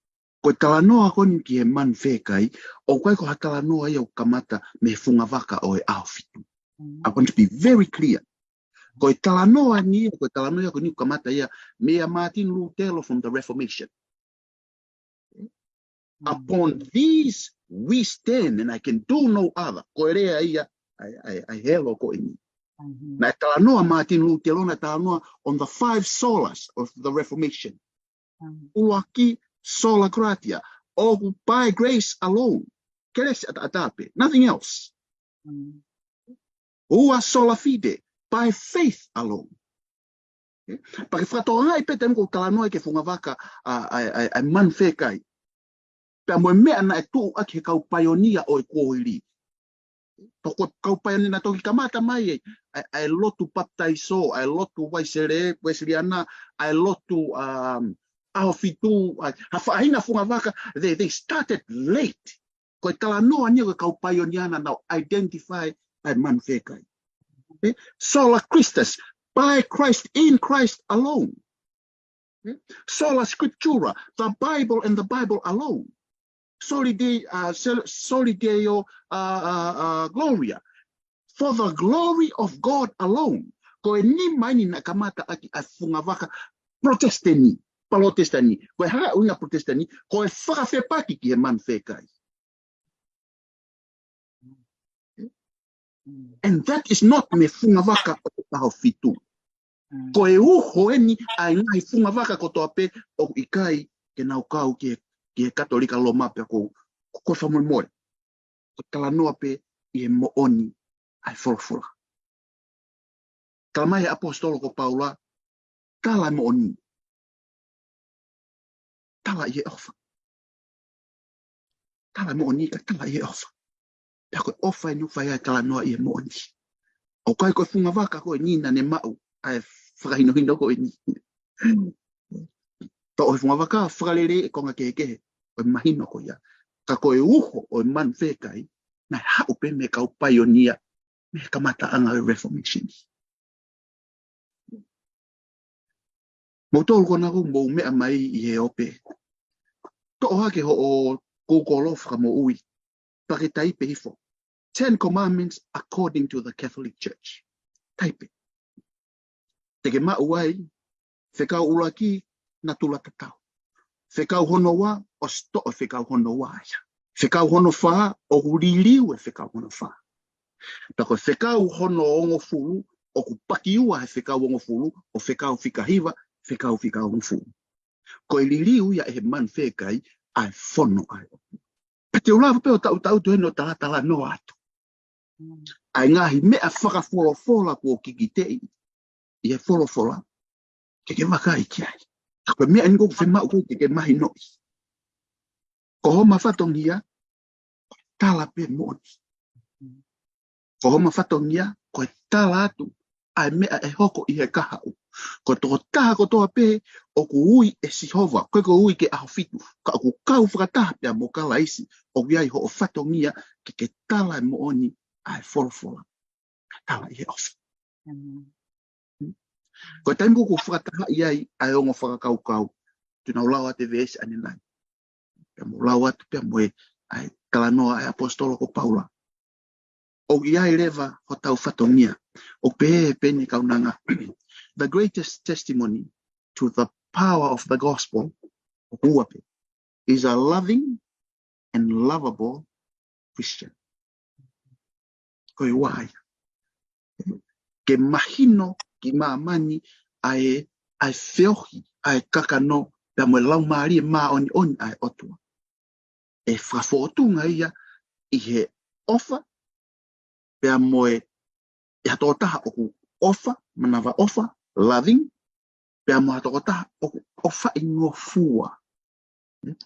ko e talanoa ko eni ki he manu fekai, ʻoku ʻikai ko ha talanoa ia ʻoku kamata mei he funga vaka ʻo e ʻAho Fitu. Mm. I want to be very clear. Ko e talanoa ni, ko e talanoa ia ko eni ʻoku kamata ia meia Martin Lutero from the Reformation. Upon these we stand, and I can do no other. Ko e lea ia ʻa e, ʻa e, ʻa e helo ko eni. Naʻe talanoa Martin Luther, naʻe talanoa on the five solas of the Reformation. ʻUluaki, sola gratia, ʻoku by grace alone. Kelesi ʻataʻatā pē, nothing else. Ua, sola fide, by faith alone. Pea ke fakatokangaʻi pē taimi ʻoku talanoa ki he fungavaka ʻa, ʻa, ʻa, ʻa e manu fekai. Pea mo e meʻa naʻe tuʻu ʻaki he kau paionia ʻo e kuohili. Toko kau paionia naʻe toki kamata mai ʻa e, ʻa e, ʻa e lotu papitaiso, ʻa e lotu Uesele, Uesiliana, ʻa e lotu, um, ʻAho Fitu, ʻa e, ha faʻahinga fungavaka, they, they started late. Ko e talanoa ʻeni ʻo e kau paionia naʻa nau identify ʻa e manu fekai. Eh, sola Christus, by Christ, in Christ alone. Eh, sola Scriptura, the Bible and the Bible alone. Soli Dei, uh, sol-, Soli Deo, uh, uh, uh, Gloria. For the glory of God alone. Ko e nima ʻeni naʻe kamata ʻaki ʻa e fungavaka Protestani, Protestani. Ko e hā ʻuhinga Protestani, ko e fakafepaki ki he manu fekai. And that is not mei he fungavaka ʻo e ʻAho Fitu. Ko e uho ʻeni ʻa e ngaahi fungavaka kotoa pē ʻoku ʻikai ke nau kau ki he, ki he Katolika Loma pea ko, ko, ko e fakamolemole. Ko e talanoa pē ʻi he moʻoni ʻa e folofola. Tala mai he ʻaposetolo ko Paula, tala e moʻoni. Tala ʻi he ʻofa. Tala e moʻoni ka tala ʻi he ʻofa. Pea ko e ʻofa ʻeni ʻoku fai ai e talanoa ʻi he moʻoni. ʻOku ʻikai ko e fungavaka ko eni naʻa ne maʻu ʻa e fakahinohino ko eni. Toʻo he fungavaka fakalelei e konga kehekehe ʻo e mahino ko ia. Ka ko e uho ʻo e manu fekai, naʻe haʻu pē mei he kau paionia, mei he kamataʻanga ʻo e Reformation. Moutolu ko ena ʻoku mou meʻa mai ʻi he ope, toʻo hake hoʻo Google Fakamoʻui, pea ke taipe hifo Ten Commandments according to the Catholic Church. Taipe. Te ke maʻu ai, fekau ʻuluaki, natula tatau. Fekau hono ua, ʻosi toʻo e fekau hono ua ia. Fekau hono fā, ʻoku liliu e fekau hono fā. Pea ko e fekau hono hongofulu, ʻoku pakiua he fekau hongofulu, ʻo fekau fika hiva, fekau fika hongofulu. Ko e liliu ia ʻe he manu fekai ʻa e fono ʻa e ʻOtua. Pea te u lava pē ʻo taʻutaʻutu heni ʻo talatalanoa atu ʻa e ngaahi meʻa fakafolofola kuo kikiteʻi ʻi he folofola, ke ke vakai ki ai. Ka ko e meʻa ʻeni ʻoku fiemaʻu ke ke mahinoʻi. Ko homa fatongia, tala pē moʻoni. Ko homa fatongia, ko e tala atu ʻa e meʻa ʻe hoko ʻi he kahaʻu. Ko e tokotaha kotoa pē ʻoku ui ʻe Sihova, ko e ʻikai ko e ui ki he ʻAho Fitu, ka ʻoku kau fakataha pea mo Kalaisi, ʻoku ʻi ai hoʻo fatongia ke ke tala e moʻoni ʻa e folofola. Ka tala ʻi he ʻofa. Ko e taimi ʻoku fakatahaʻi ai ʻa e ongo fakakaukau, te nau lau atu e veesi ʻanenai. Pea mo lau atu pea mo e, ʻa e talanoa ʻa e ʻaposetolo ko Paula. ʻOku ʻi ai leva hotau fatongia. ʻOku pehē pē ʻeni kaunanga. The greatest testimony to the power of the gospel, ʻoku ua pē, is a loving and lovable Christian. Ko e ua ia. Ke mahino ki māmani ʻa e, ʻa e feohi, ʻa e kakano, pea mo e laumālie māʻoniʻoni ʻa e ʻOtua. ʻE fakafōtunga ia ʻi he ʻofa, pea mo e, ʻi ha tokotaha ʻoku ʻofa, manavaʻofa, loving, pea mo ha tokotaha ʻoku ʻofaʻi ngofua,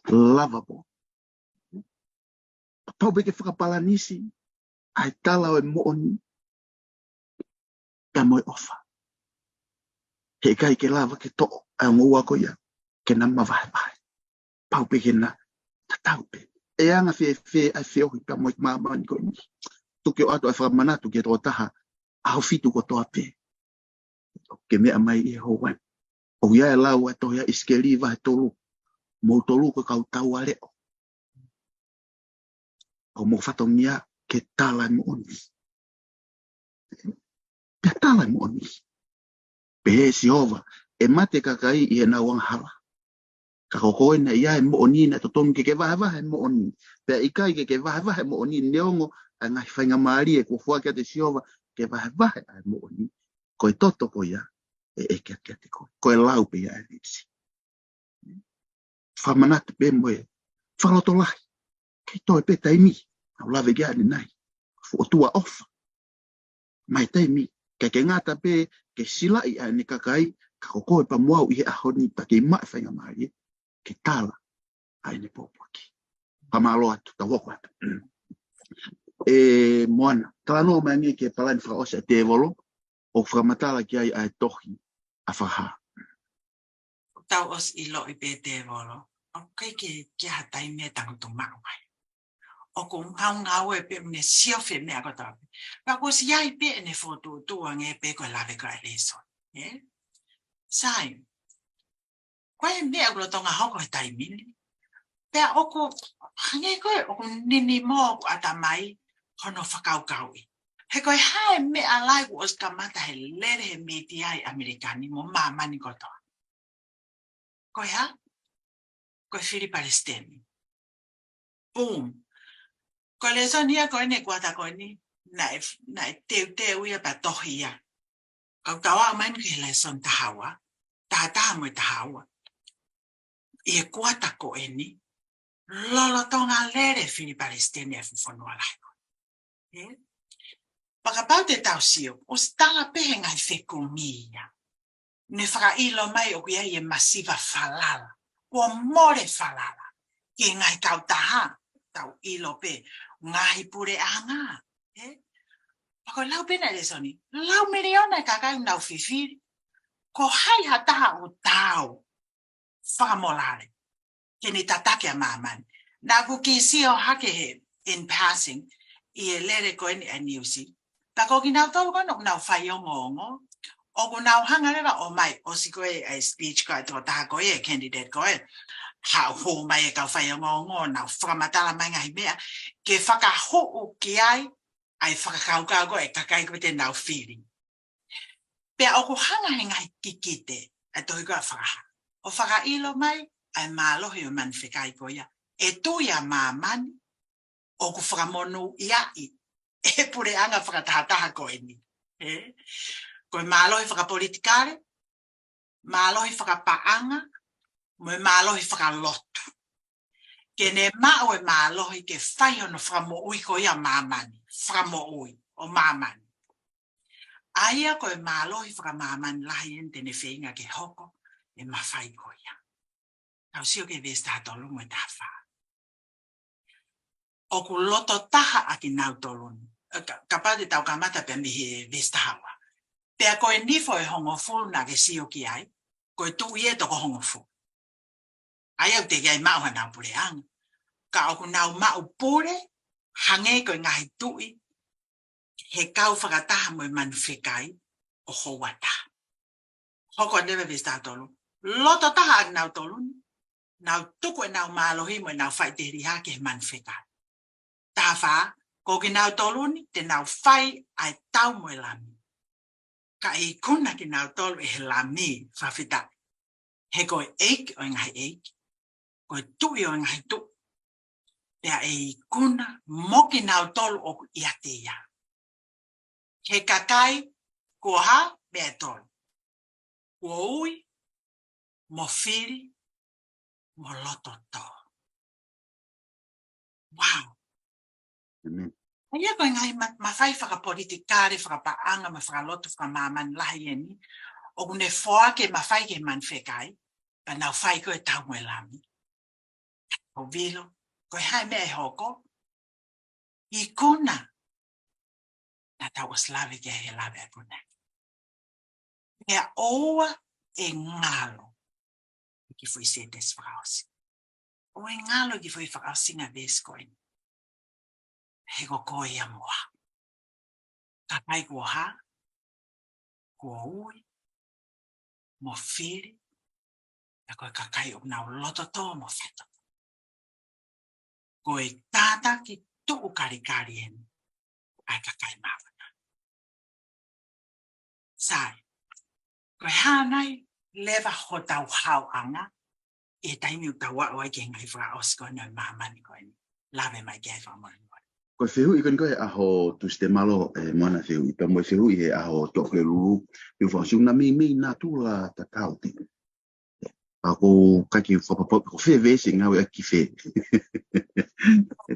lovable. Pau pē ke fakapalanisi ʻa e tala ʻo e moʻoni pea mo e ʻofa. Heʻikai ke lava ke toʻo ʻa e ongo ua ko ia ke na mavahevahe. Pau pē ke na tatau pē. ʻE anga fēfē ʻa e feohi pea mo e māmani ko eni. Tuku ke ʻoatu ʻa e fakamanatu ki he tokotaha ʻAho Fitu kotoa pē. Ke meʻa mai ʻi he houa ni. ʻOku ʻi ai e lau ʻa e tohi ʻa ʻIsikeli vahe tolu. Moutolu ko e kau taua leʻo. ʻOku mou fatongia ke tala e moʻoni. Pea tala e moʻoni. Pehē ʻe Sihova, ʻe mate e kakai ʻi heʻenau angahala. Ka ko koe naʻe ʻi ai e moʻoni naʻe totonu ke ke vahevahe e moʻoni. Pea ʻikai ke ke vahevahe e moʻoni neongo ʻa e ngaahi faingamālie kuo foaki atu ʻe Sihova ke vahevahe ʻa e moʻoni, ko e toto ko ia ʻe ʻeke atu kiate koe. Ko e lau pē ia ʻa e veesi. Fakamanatu pē mo e fakalotolahi. Kei toe pē taimi, ʻoku lave ki ai ʻanenai. Fuʻu ʻOtua ʻofa. Mai taimi, ke ke ngata pē, ke silaʻi ʻa ʻene kakai, ka ko koe pē mo au ʻi he ʻaho ni, pea ke maʻu e faingamālie, ke tala ʻa ʻene pōpoaki. Fakamālō atu, tau hoko atu. ʻE Moana, talanoa mai ange ki he palani fakaʻosi ʻa e tēvolo, ʻoku fakamatala ki ai ʻa e tohi ʻa Fakahā. Tau ʻosi ʻiloʻi pē tēvolo. ʻOku ʻikai ke, ke ha taimi ʻe tangutu maʻu ai. ʻOku ngāue pē mo ʻene siofi e meʻa kotoa pē. Pea kuo ʻosi ʻi ai pē ʻene fokotuʻutuʻu ange pē ko e lave ko ē ʻa e lēsoni. ʻE? Sai. Ko e meʻa ʻoku lolotonga hoko he taimi ni. Pea ʻoku, hangē ko ē, ʻoku ninimo ʻoku ʻatamai hono fakakaukauʻi. He ko e hā e meʻa lahi kuo ʻosi kamata he lele he mītia ʻi ʻAmelika ni mo māmani kotoa. Ko e hā? Ko e fili palesiteni. Boom. Ko e lēsoni ia ko eni kuata ko eni, naʻe, naʻe teuteu ia pea tohi ia. Kau tau aʻu mai eni ki he lēsoni taha ua, taha taha mo e taha ua. ʻI he kuata ko eni, lolotonga lele fili palesiteni ʻa e fuʻu fonua lahi ko ē. ʻE? Pea kapau te tau sio, ʻosi tala pē he ngaahi fekumi ia. Ne fakaʻilo mai ʻoku ʻi ai e masiva falala. Kuo mole falala. Ki he ngaahi kautaha, tau ʻilo pē, ngaahi puleʻanga. ʻE? Pea ko e lau pē ʻena lēsoni, lau miliona e kakai ʻoku nau fifili. Ko hai ha taha ʻoku taau fakamolale ke ne tataki ʻa māmani. Naʻá ku kiʻi sio hake he in passing ʻi he lele ko eni ʻa e niusi. Pea ko kinautolu ko ena ʻoku nau faiongoongo, ʻoku nau hanga leva ʻo ʻomai, ʻosi ko ē ʻa e speech ko ē ʻa e tokotaha ko ē, candidate ko ē, haʻu mai e kau faiongoongo, nau fakamatala mai ngaahi meʻa ke fakahū ki ai ʻa e fakakaukau ko ē ʻa e kakai ko ē te nau fili. Pea ʻoku hanga he ngaahi kikite ʻa e tohi ko ē ʻa Fakahā ʻo fakaʻilo mai ʻa e mālohi ʻo e manu fekai ko ia. ʻE tui ʻa māmani ʻoku fakamonūʻiaʻi ʻe he puleʻanga fakatahataha ko eni. ʻE? Ko e mālohi fakapolitikale, mālohi fakapaʻanga, mo e mālohi fakalotu. Ke ne maʻu e mālohi ke fai hono fakamoʻui ko ia ʻo māmani, fakamoʻui ʻo māmani. ʻA ia ko e mālohi fakamāmani lahi eni te ne feinga ke hoko e mafai ko ia. Tau sio ki he veesi taha tolu mo e taha fā. ʻOku loto taha ʻa kinautolu ni. Ē, ka, kapau te tau kamata pē mei he veesi taha ua. Pea ko e nifo ʻe hongofulu naʻá ke sio ki ai, ko e tuʻi ʻe toko hongofulu. ʻA ia ʻoku teʻeki ai maʻu hanau puleʻanga. Ka ʻoku nau maʻu pule, hangē ko e ngaahi tuʻi, he kau fakataha mo e manu fekai ʻo houa taha. Hoko atu leva veesi taha tolu. Loto taha ʻa kinautolu ni, nau tuku ʻenau mālohi mo ʻenau faʻiteliha ki he manu fekai. Taha fā, ko kinautolu ni, te nau fai ʻa e tau mo e Lami. Ka ʻe ikuna kinautolu ʻe he Lami, fakafetaʻi. He ko e ʻEiki ʻo e ngaahi ʻeiki, ko e Tuʻi ʻo e ngaahi tuʻi. Pea ʻe ikuna mo kinautolu ʻoku ʻiate ia. He kakai kuo hā? Meʻa ʻe tolu. Kuo ui, mo fili, mo loto tō. Wow. ʻĒmeni. ʻA ia ko e ngaahi ma-, mafai fakapolitikale, fakapaʻanga, mo fakalotu, fakamāmani lahi eni. ʻOku ne foaki e mafai ki he manu fekai, pea nau fai ko e tau mo e Lami. ʻO vilo, ko e hā e meʻa ʻe hoko? Ikuna. Naʻa tau ʻosi lave ki ai he lave ʻa e puna. Pea ʻoua ʻe ngalo ʻi he kiʻi foʻi sētesi fakaʻosi. ʻOua ʻe ngalo ʻi he kiʻi foʻi fakaʻosinga veesi ko eni. He ko koe ia mo au. Kakai kuo hā? Kuo ui, mo fili, pea ko e kakai ʻoku nau loto tō mo faitotonu. Ko e kātaki tuʻukalikali eni ʻa e kakai māfana. Sai, ko e hā nai leva hotau haoʻanga ʻi he taimi ʻoku tau aʻu ai ki he ngaahi fakaʻosi ko eni ʻo e māmani ko eni? Lave mai ki ai fakamolemole. Ko e fehuʻi ko eni ko e ʻaho Tuesday mālō, ē, Moana, fehuʻi, pea mo e fehuʻi he ʻaho Tokelulu, ʻi he fasi una meimei natula tatau te. A ko e kiʻi fakapapau, ko fē veesi ngāueʻaki fē.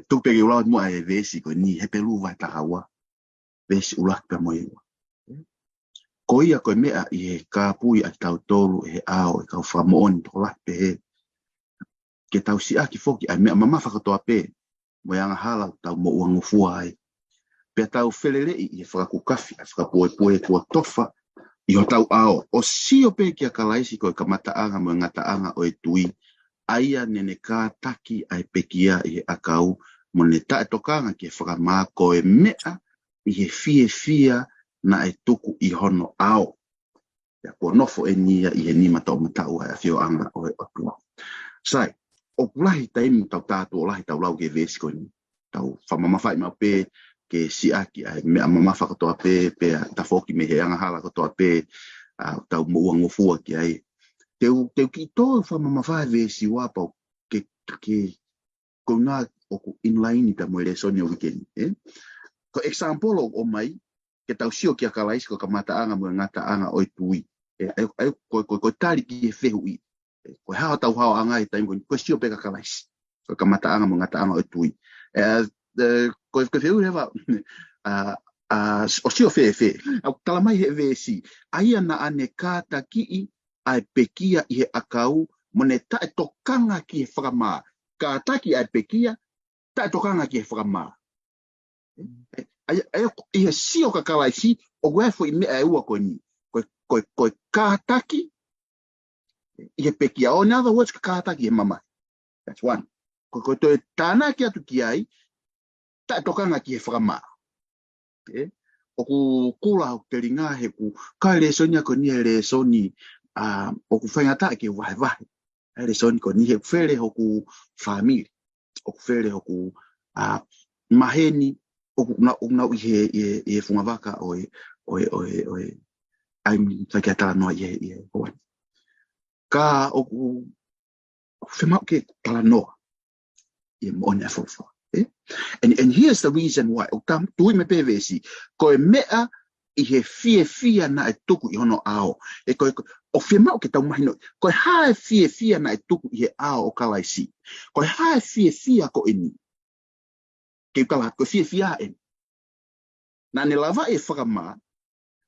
Tuku pē ke u lau muʻa e veesi ko eni, Hepelū vahe taha ua, veesi ʻuluaki pea mo e ua. Ko ia ko e meʻa ʻi he kāpui ʻa kitautolu ʻe he ʻao ʻo e kau fakamoʻoni tokolahi pehē, ke tau siʻaki foki ʻa e meʻa mamafa kotoa pē, mo e angahala ʻoku tau moʻuangofua ai. Pea tau feleleʻi ʻi he fakakukafi ʻa e fakapuepue kuo tofa ʻi hotau ʻao, ʻo sio pē kia Kalaisi ko e kamataʻanga mo e ngataʻanga ʻo e tui, ʻa ia naʻa ne kātaki ʻa e pekia ʻi he ʻakau, mo ne taʻetokanga ki he fakamā, ko e meʻa ʻi he fiefia naʻe tuku ʻi hono ʻao. Pea kuo nofo eni ia ʻi he nima toʻomataʻu ʻa e ʻafioʻanga ʻo e ʻOtua. Sai, ʻoku lahi taimi tau tātuʻo lahi tau lau ki he veesi ko eni. Tau fakamamafaʻi maʻu pē ke siʻaki ʻa e meʻa mamafa kotoa pē, pea tafoki mei he angahala kotoa pē, ʻa, tau moʻuangofua ki ai. Te u, te u kiʻi toe fakamamafa e veesi ua pau ke, ke ko e ʻuhinga ʻoku in line pea mo e lēsoni ʻo e uike ni, ē? Ko e example ʻoku ʻomai, ke tau sio kia Kalaisi ko e kamataʻanga mo e ngataʻanga ʻo e tui. Ē, ʻa ia, ʻa ia, ko, ko, ko e tali ki he fehuʻi. Ē, ko e hā hotau haoʻanga he taimi ko eni, ko e sio pē kia Kalaisi ko e kamataʻanga mo e ngataʻanga ʻo e tui. Ē, ē, ko, ko e fehuʻi leva, ʻa, ʻa, ʻo sio fēfē. ʻOku tala mai he veesi, ʻa ia naʻa ne kātakiʻi ʻa e pekia ʻi he ʻakau, mo ne taʻetokanga ki he fakamā. Kātaki ʻa e pekia, taʻetokanga ki he fakamā. ʻA ia, ʻa ia, ʻi he sio kia Kalaisi, ʻoku ʻi ai e foʻi meʻa ʻe ua ko eni. Ko e, ko e, ko e kātaki ʻi he pekia. Or in other words, ko e kātaki ʻi he mamahi. That's one. Ko e, ko e toe tānaki atu ki ai, taʻetokanga ki he fakamā. Ē? ʻOku kula hoku telinga he ʻoku ʻikai lēsoni ia ko eni e lēsoni, ʻa, ʻoku faingataʻa ke vahevahe. ʻA e lēsoni ko eni he ʻoku fele hoku fāmili. ʻOku fele hoku, ʻa, maheni, ʻoku nau, ʻoku nau ʻi he, ʻi he, ʻi he fungavaka ʻo e, ʻo e, ʻo e, ʻo e, ʻai mai ke talanoa ʻi he, ʻi he hoani. Ka ʻoku, ʻoku fiemaʻu ke talanoa ʻi he moʻoni ʻa e folofola. Ē? And, and here's the reason why. ʻOku tam-, tui mai pē veesi. Ko e meʻa ʻi he fiefia naʻe tuku ʻi hono ʻao. Ē, ko e, ko e, ʻoku fiemaʻu ke tau mahinoʻi. Ko e hā e fiefia naʻe tuku ʻi he ʻao ʻo Kalaisi. Ko e hā e fiefia ko eni. Ke u tala atu, ko e fiefia eni. Naʻa ne lavaʻi e fakamā,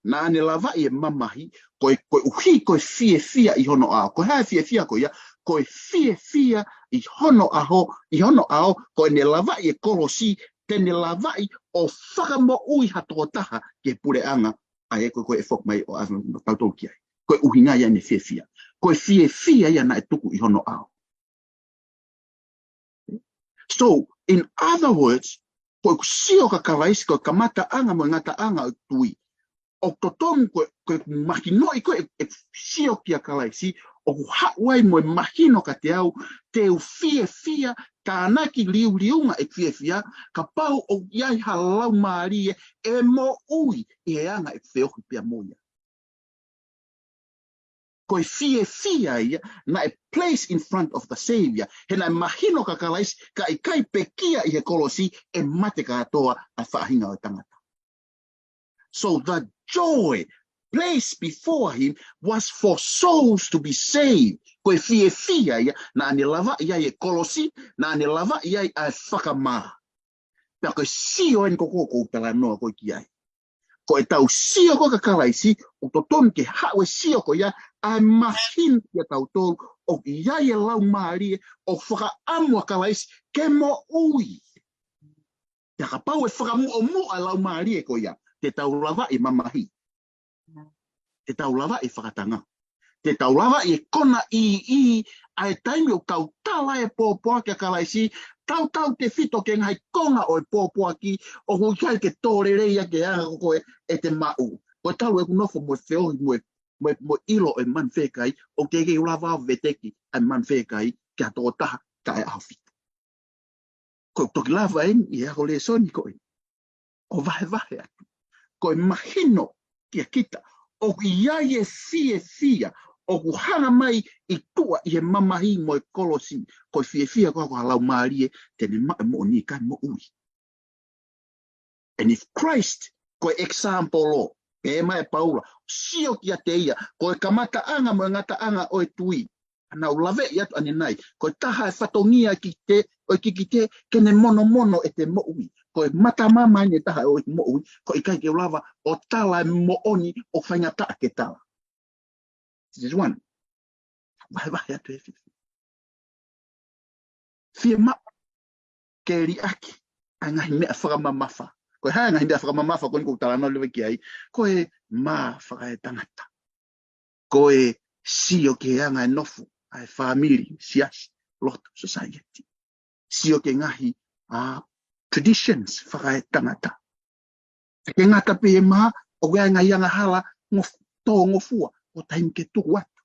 naʻa ne lavaʻi e mamahi, ko e, koeʻuhi ko e fiefia ʻi hono ʻao. Ko e hā e fiefia ko ia, ko e fiefia ʻi hono ʻao, ʻi hono ʻao, ko ʻene lavaʻi e kolosi, te ne lavaʻi ʻo fakamoʻui ha tokotaha ki he puleʻanga, ʻa ia ko e, ko e foki mai ʻo ʻave tautolu ki ai. Ko e ʻuhinga ia ʻene fiefia. Ko e fiefia ia naʻe tuku ʻi hono ʻao. So, in other words, ko ʻeku sio kia Kalaisi, ko e kamataʻanga mo e ngataʻanga ʻo e tui. ʻOku totonu ko e, ko e mahinoʻi ko e, ʻeku sio kia Kalaisi, ʻoku haʻu ai mo e mahino kiate au, te u fiefia, tānaki liuliunga e fiefia, kapau ʻoku ʻi ai ha laumālie ʻe moʻui ʻi he anga ʻeku feohi pea mo ia. Ko e fiefia ia naʻe place in front of the Savior. He naʻe mahino kia Kalaisi, ka ʻikai pekia ʻi he kolosi ʻe mate kātoa ʻa e faʻahinga ʻo e tangata. So the joy placed before him was for souls to be saved. Ko e fiefia ia naʻa ne lavaʻi ai e kolosi, naʻa ne lavaʻi ai ʻa e fakamā. Pea ko e sio eni ko ē ʻoku ou talanoa ko ē ki ai. Ko ʻetau sio ko ē kia Kalaisi, ʻoku totonu ke haʻu e sio ko ia, ʻa e mahino kia tautolu, ʻoku ʻi ai e laumālie, ʻoku fakaʻamu ʻa Kalaisi ke moʻui. Pea kapau ʻe fakamuʻomuʻa e laumālie ko ia, te tau lavaʻi e mamahi. Te tau lavaʻi e fakatanga. Te tau lavaʻi e kona ʻī, ʻa e taimi ʻoku tau tala e pōpoaki ʻa Kalaisi, tautautefito ki he ngaahi konga ʻo e pōpoaki, ʻoku ʻikai ke tō lelei ʻa e anga ko ē ʻete maʻu. Ko e talu ʻeku nofo mo e feohi mo e, mo e, mo e ʻilo ʻo e manu fekai, ʻoku teʻeki ke u lava ʻo veteki ʻa e manu fekai ki ha tokotaha kae ʻaho fitu. Ko e toki lava eni ʻi he ako lēsoni ko ē ʻo vahevahe atu. Ko e mahino kia kita, ʻoku ʻi ai e fiefia, ʻoku hanga mai ʻi tuʻa ʻi he mamahi mo e kolosi, ko e fiefia ko ē ko ha laumālie te ne maʻu e moʻoni kae moʻui. And if Christ, ko e example ʻo, pehē mai ʻe Paula, sio kiate ia, ko e kamataʻanga mo e ngataʻanga ʻo e tui. ʻA ia ʻoku laveʻi atu ʻanenai, ko e taha e fatongia ki te, ʻo e kikite, ke ne monomono ʻete moʻui. Ko e matamama ʻene taha ʻo e moʻui, ko e ʻikai ke u lava ʻo tala e moʻoni ʻoku faingataʻa ke tala. This is one. Vahevahe atu e fifi. Fiemaʻu ke liʻaki ʻa e ngaahi meʻa fakamamafa. Ko e hā e ngaahi meʻa fakamamafa ko eni ʻoku ou talanoa leva ki ai? Ko e mā fakaetangata. Ko e sio ki he anga e nofo ʻa e fāmili, siasi, lotu, society. Sio ki he ngaahi, ʻa, traditions fakaetangata. ʻIkai ke ngata pē he mā, ʻoku ʻi ai e ngaahi angahala ngof-, tōngofua, ʻoku taimi ke tuku atu.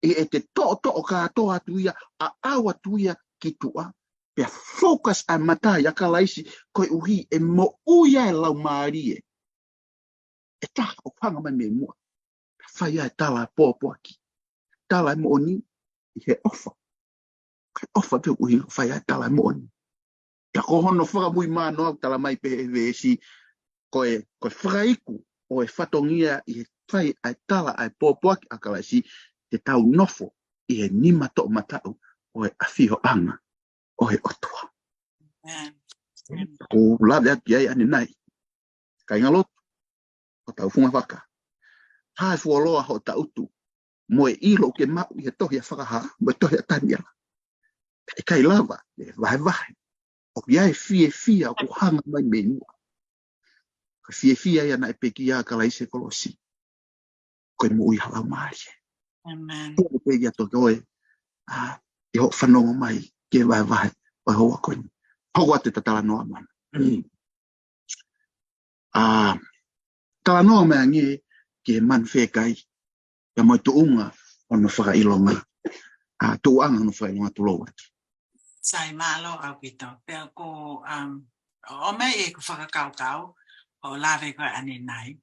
ʻE, ʻete toʻotoʻo kātoa atu ia, ʻaʻau atu ia ki tuʻa. Pea focus ʻa e mata ʻia Kalaisi, koeʻuhi ʻe moʻui ʻa e laumālie ʻe taha ʻoku hanga mai mei muʻa. Pea fai ʻa e tala e pōpoaki. Tala e moʻoni ʻi he ʻofa. Kae ʻofa pē ʻoku ʻuhinga fai ʻa e tala e moʻoni. Pea ko hono fakamuimui ʻoku tala mai pē he veesi, ko e, ko e fakaiku ʻo e fatongia ʻi he fai ʻa e tala ʻa e pōpoaki ʻa Kalaisi, te tau nofo ʻi he nima toʻomataʻu ʻo e ʻafioʻanga ʻo e ʻOtua. Amen. Ko e lave atu ki ai ʻanenai. Kāinga lotu, ko hotau funga vaka. Hā e fuoloa hoʻo tangutu mo e ʻilo ʻoku ke maʻu ʻi he tohi ʻa Fakahā, mo e tohi ʻa Taniela. ʻIkai lava ʻe vahevahe. ʻOku ʻi ai e fiefia ʻoku hanga mai mei muʻa. Ko e fiefia ia naʻe pekia ʻa Kalaisi he kolosi. Ko e moʻui ʻa e laumālie. Amen. Ko e pē ia ʻa e tohi ʻoku, ʻa, ʻi hoʻo fanongo mai ki he vahevahe ʻo e houa ko eni. Hoko atu ʻeta talanoa mana. ʻA, talanoa mai ange ki he manu fekai, pea mo e tuʻunga hono fakaʻilonga, ʻa, tuʻuʻanga hono fakaʻilonga tulou atu. Sai, mālō ʻaupito. Pea ko, um, ʻomai ʻeku fakakaukau, ʻo lave ko ē ʻanenai.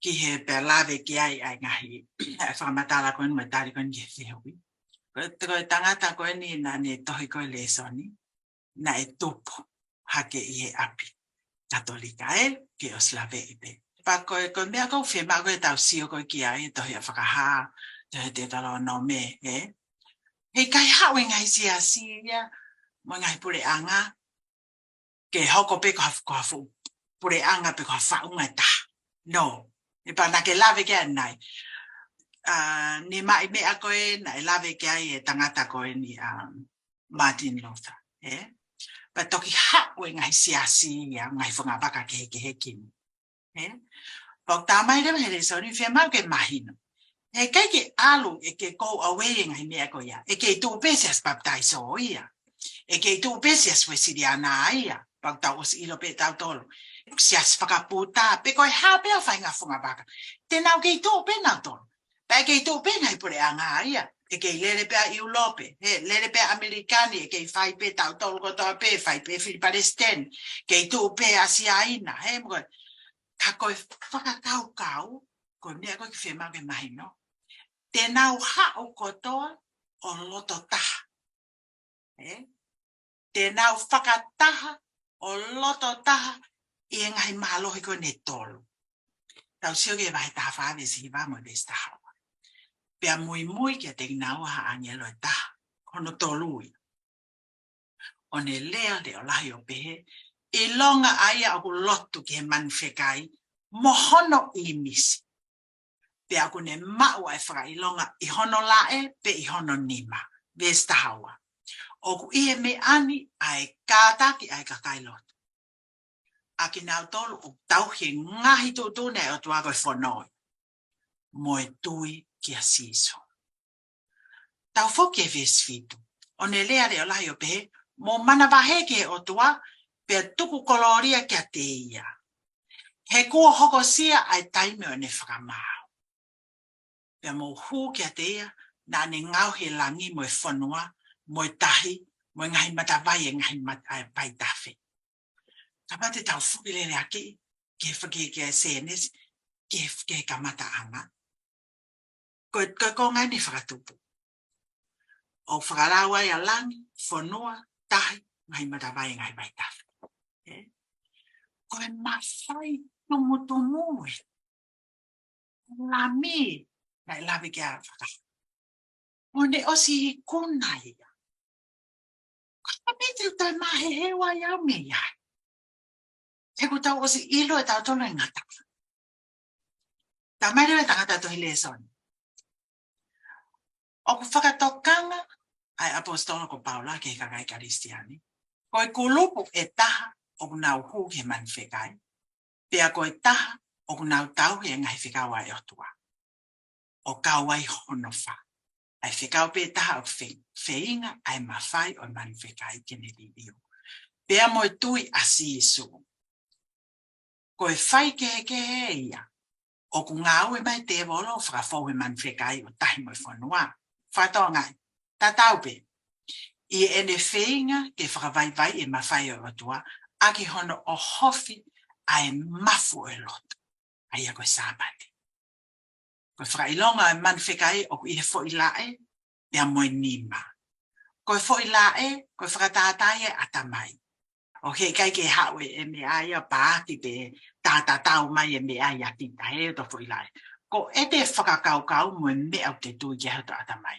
Ki he pea lave ki ai ʻa e ngaahi, ʻa e fakamatala ko eni mo e tali ko eni ki he fehuʻi. Ko e, ko e tangata ko eni naʻa ne tohi ko ē lēsoni, naʻe tupu hake ʻi he ʻapi Katolika, ē, ke ʻosi laveʻi pē. Pea ko e, ko e meʻa ʻoku fiemaʻu ke tau sio ko ē ki ai, tohi ʻa Fakahā, tohi ʻa Teutalōnome, ē. Heʻikai haʻu e ngaahi siasi ia, mo e ngaahi puleʻanga, ke hoko pē ko ha, ko ha fuʻu puleʻanga pē ko ha faʻunga ʻe taha. No. ʻE pā naʻa ke lave ki ai ʻanenai. ʻA, ne maʻu e meʻa ko ē naʻe lave ki ai e tangata ko eni, um, Martin Luther, ē? Pea toki haʻu e ngaahi siasi ia, ngaahi fungavaka kehekehe ki muʻa. Ē? Pea ʻoku tā mai leva he lēsoni, fiemaʻu ke mahino. Heʻikai ke ʻalu ʻe ke kau ʻave e ngaahi meʻa ko ia. ʻE kei tuʻu pē siasi Papitaiso ia. ʻE kei tuʻu pē siasi Uēsiliana ia. Pea ʻoku tau ʻosi ʻilo pē tautolu. Siasi fakaputa, pe ko e hā pē ʻa e faʻahinga fungavaka. Te nau kei tuʻu pē nautolu. Pea ʻe kei tuʻu pē ngaahi puleʻanga ia. ʻE kei lele pē ʻa ʻIulope. He lele pē ʻa ʻAmelika ni, ʻe kei fai pē tautolu kotoa pē, fai pē fili palesiteni. Kei tuʻu pē ʻa Siaina, he mo e Ka ko e fakakaukau, ko e meʻa ko ē ʻoku fiemaʻu ke mahino. Te nau haʻu kotoa ʻo loto taha. Ē? Te nau fakataha ʻo loto taha ʻi he ngaahi mālohi ko eni ʻe tolu. Tau sio ki he vahe taha fā veesi hiva mo e veesi taha ua. Pea muimui kiate kinaua ha ʻāngelo ʻe taha, hono tolu ia. ʻO ne lea leʻo lahi ʻo pehē, ʻilonga ʻa ia ʻoku lotu ki he manu fekai, mo hono ʻīmisi. Pea ʻoku ne maʻu ʻa e fakaʻilonga ʻi hono laʻe, pe ʻi hono nima. Veesi taha ua. ʻOku ʻi he meʻa ni ʻa e kātaki ʻa e kakai lotu. ʻA kinautolu ʻoku tauhi e ngaahi tuʻutuʻuni ʻa e ʻOtua ko e fono ia. Mo e tui kia Sīsū. Tau foki ki he veesi fitu. ʻO ne lea leʻo lahi ʻo pehē, mou manavahē ki he ʻOtua, pea tuku kolōlia kiate ia. He kuo hokosia ʻa e taimi ʻo ʻene fakamaau. Pea mou hū kiate ia, naʻa ne ngaohi e langi mo e fonua, mo e tahi, mo e ngaahi matavai ʻo e ngaahi mat-, ʻa e vaitafe. Kapau te tau foki lele ʻaki, ki he faka-, ki he Sēnesi, ki he, ki he kamataʻanga. Ko e, ko e konga eni fakatupu. ʻO fakalau ai ʻa langi, fonua, tahi, ngaahi matavai, ngaahi vaitafe. Ē? Ko e mafai tumutumu ē. Lami, naʻe lave ki ai ʻa Faka. ʻO ne ʻosi ikuna ia. Ko e mafai te u toe maheheu ai au mei ai. He kuo tau ʻosi ʻilo ʻe tautolu e ngataʻanga. Talamai leva ʻe he tangata tohi lēsoni. ʻOku fakatokanga ʻa e ʻaposetolo ko Paula ki he kakai Kalisitiane. Ko e kulupu ʻe taha ʻoku nau hū ki he manu fekai. Pea ko e taha ʻoku nau tauhi e ngaahi fekau ʻa e ʻOtua. ʻO kau ai hono fā. ʻA e fekau pē ʻe taha ʻoku fe-, feinga ʻa e mafai ʻo e manu fekai ke ne liliu. Pea mo e tui ʻa Sīsū. Ko e faikehekehe ia. ʻOku ngāue mai e tēvolo ʻo fakafou he manu fekai ʻo tahi mo e fonua. Fakatokangaʻi. Tatau pē. ʻI heʻene feinga ke fakavaivaiʻi e mafai ʻo e ʻOtua, ʻaki hono ʻohofi ʻa e mafu ʻo e lotu. ʻA ia ko e Sāpate. Ko e fakaʻilonga ʻo e manu fekai ʻoku ʻi he foʻi laʻe, pea mo e nima. Ko e foʻi laʻe, ko e fakatātā ia ʻa e ʻatamai. ʻOku ʻikai ke haʻu e, e meʻa ia paaki pe tātatau mai e meʻa ia kita he ʻoto foʻi laʻe. Ko ʻete fakakaukau mo e meʻa ʻoku te tui ki ai ʻoto ʻatamai.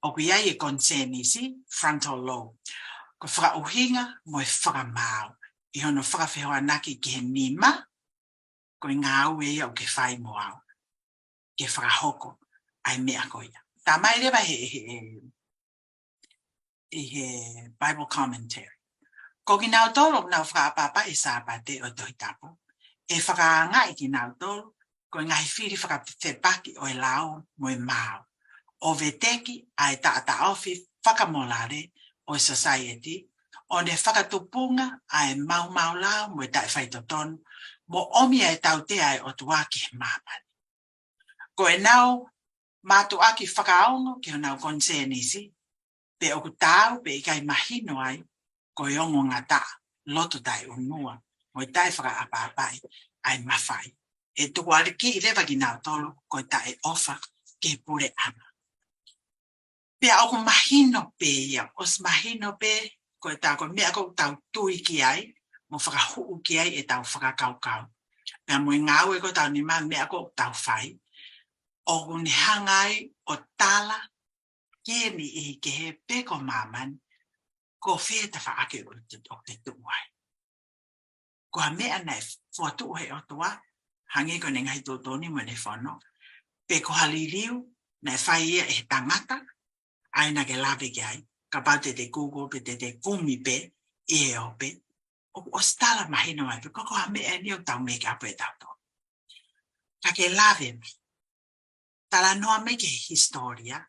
ʻOku ʻi ai e konisēnisi, frontal lobe. Ko e fakaʻuhinga mo e fakamaau. ʻI hono fakafehoanaki ki he nima, ko e ngāue ia ʻoku ke fai mo au. Ke fakahoko ʻa e meʻa ko ia. Talamai leva he, he, ʻi he Bible commentary. Ko kinautolu ʻoku nau fakaʻapaʻapaʻi e Sāpate ʻo e Tohi Tapu. ʻE fakaangaʻi kinautolu, ko e ngaahi fili fakafepaki ʻo e lao mo e maau. ʻO veteki ʻa e taʻataʻofi fakamolale ʻo e sosaieti, ʻo ne fakatupunga ʻa e maumau lao mo e taʻefaitotonu, mo ʻomi ʻa e tautea ʻa e ʻOtua ki he māmani. Ko ʻenau mātuʻaki fakaongo ki honau konisēnisi, pe ʻoku taau pe ʻikai mahino ai, ko e ongongataʻa, loto taʻeʻunua, mo e taʻefakaʻapaʻapaʻi ʻa e mafai. ʻE tukuakiʻi leva kinautolu, ko e taʻeʻofa ki he puleʻanga. Pea ʻoku mahino pē ia, ʻosi mahino pē, ko e tā ko e meʻa ʻoku tau tui ki ai, mo fakahū ki ai ʻetau fakakaukau. Pea mo e ngāue ko ʻetau nima meʻa ʻoku tau fai, ʻoku ne hanga ai ʻo tala ki he niʻihi kehe pe ko māmani, ko fē tafaʻaki ʻoku te, ʻoku te tuʻu ai. Ko ha meʻa naʻe fokotuʻu he ʻOtua, hangē ko ʻene ngaahi tuʻutuʻuni mo ʻene fono. Pe ko ha liliu naʻe fai ia ʻe he tangata, ʻa ia naʻa ke lave ki ai, kapau te te Google pe te te kumi pē ʻi he ope, ʻoku ʻosi tala mahino mai pē, ko, ko ha meʻa eni ʻoku tau make up ʻe tautolu. Ka ke lave mai. Talanoa mai ki he hisitōlia,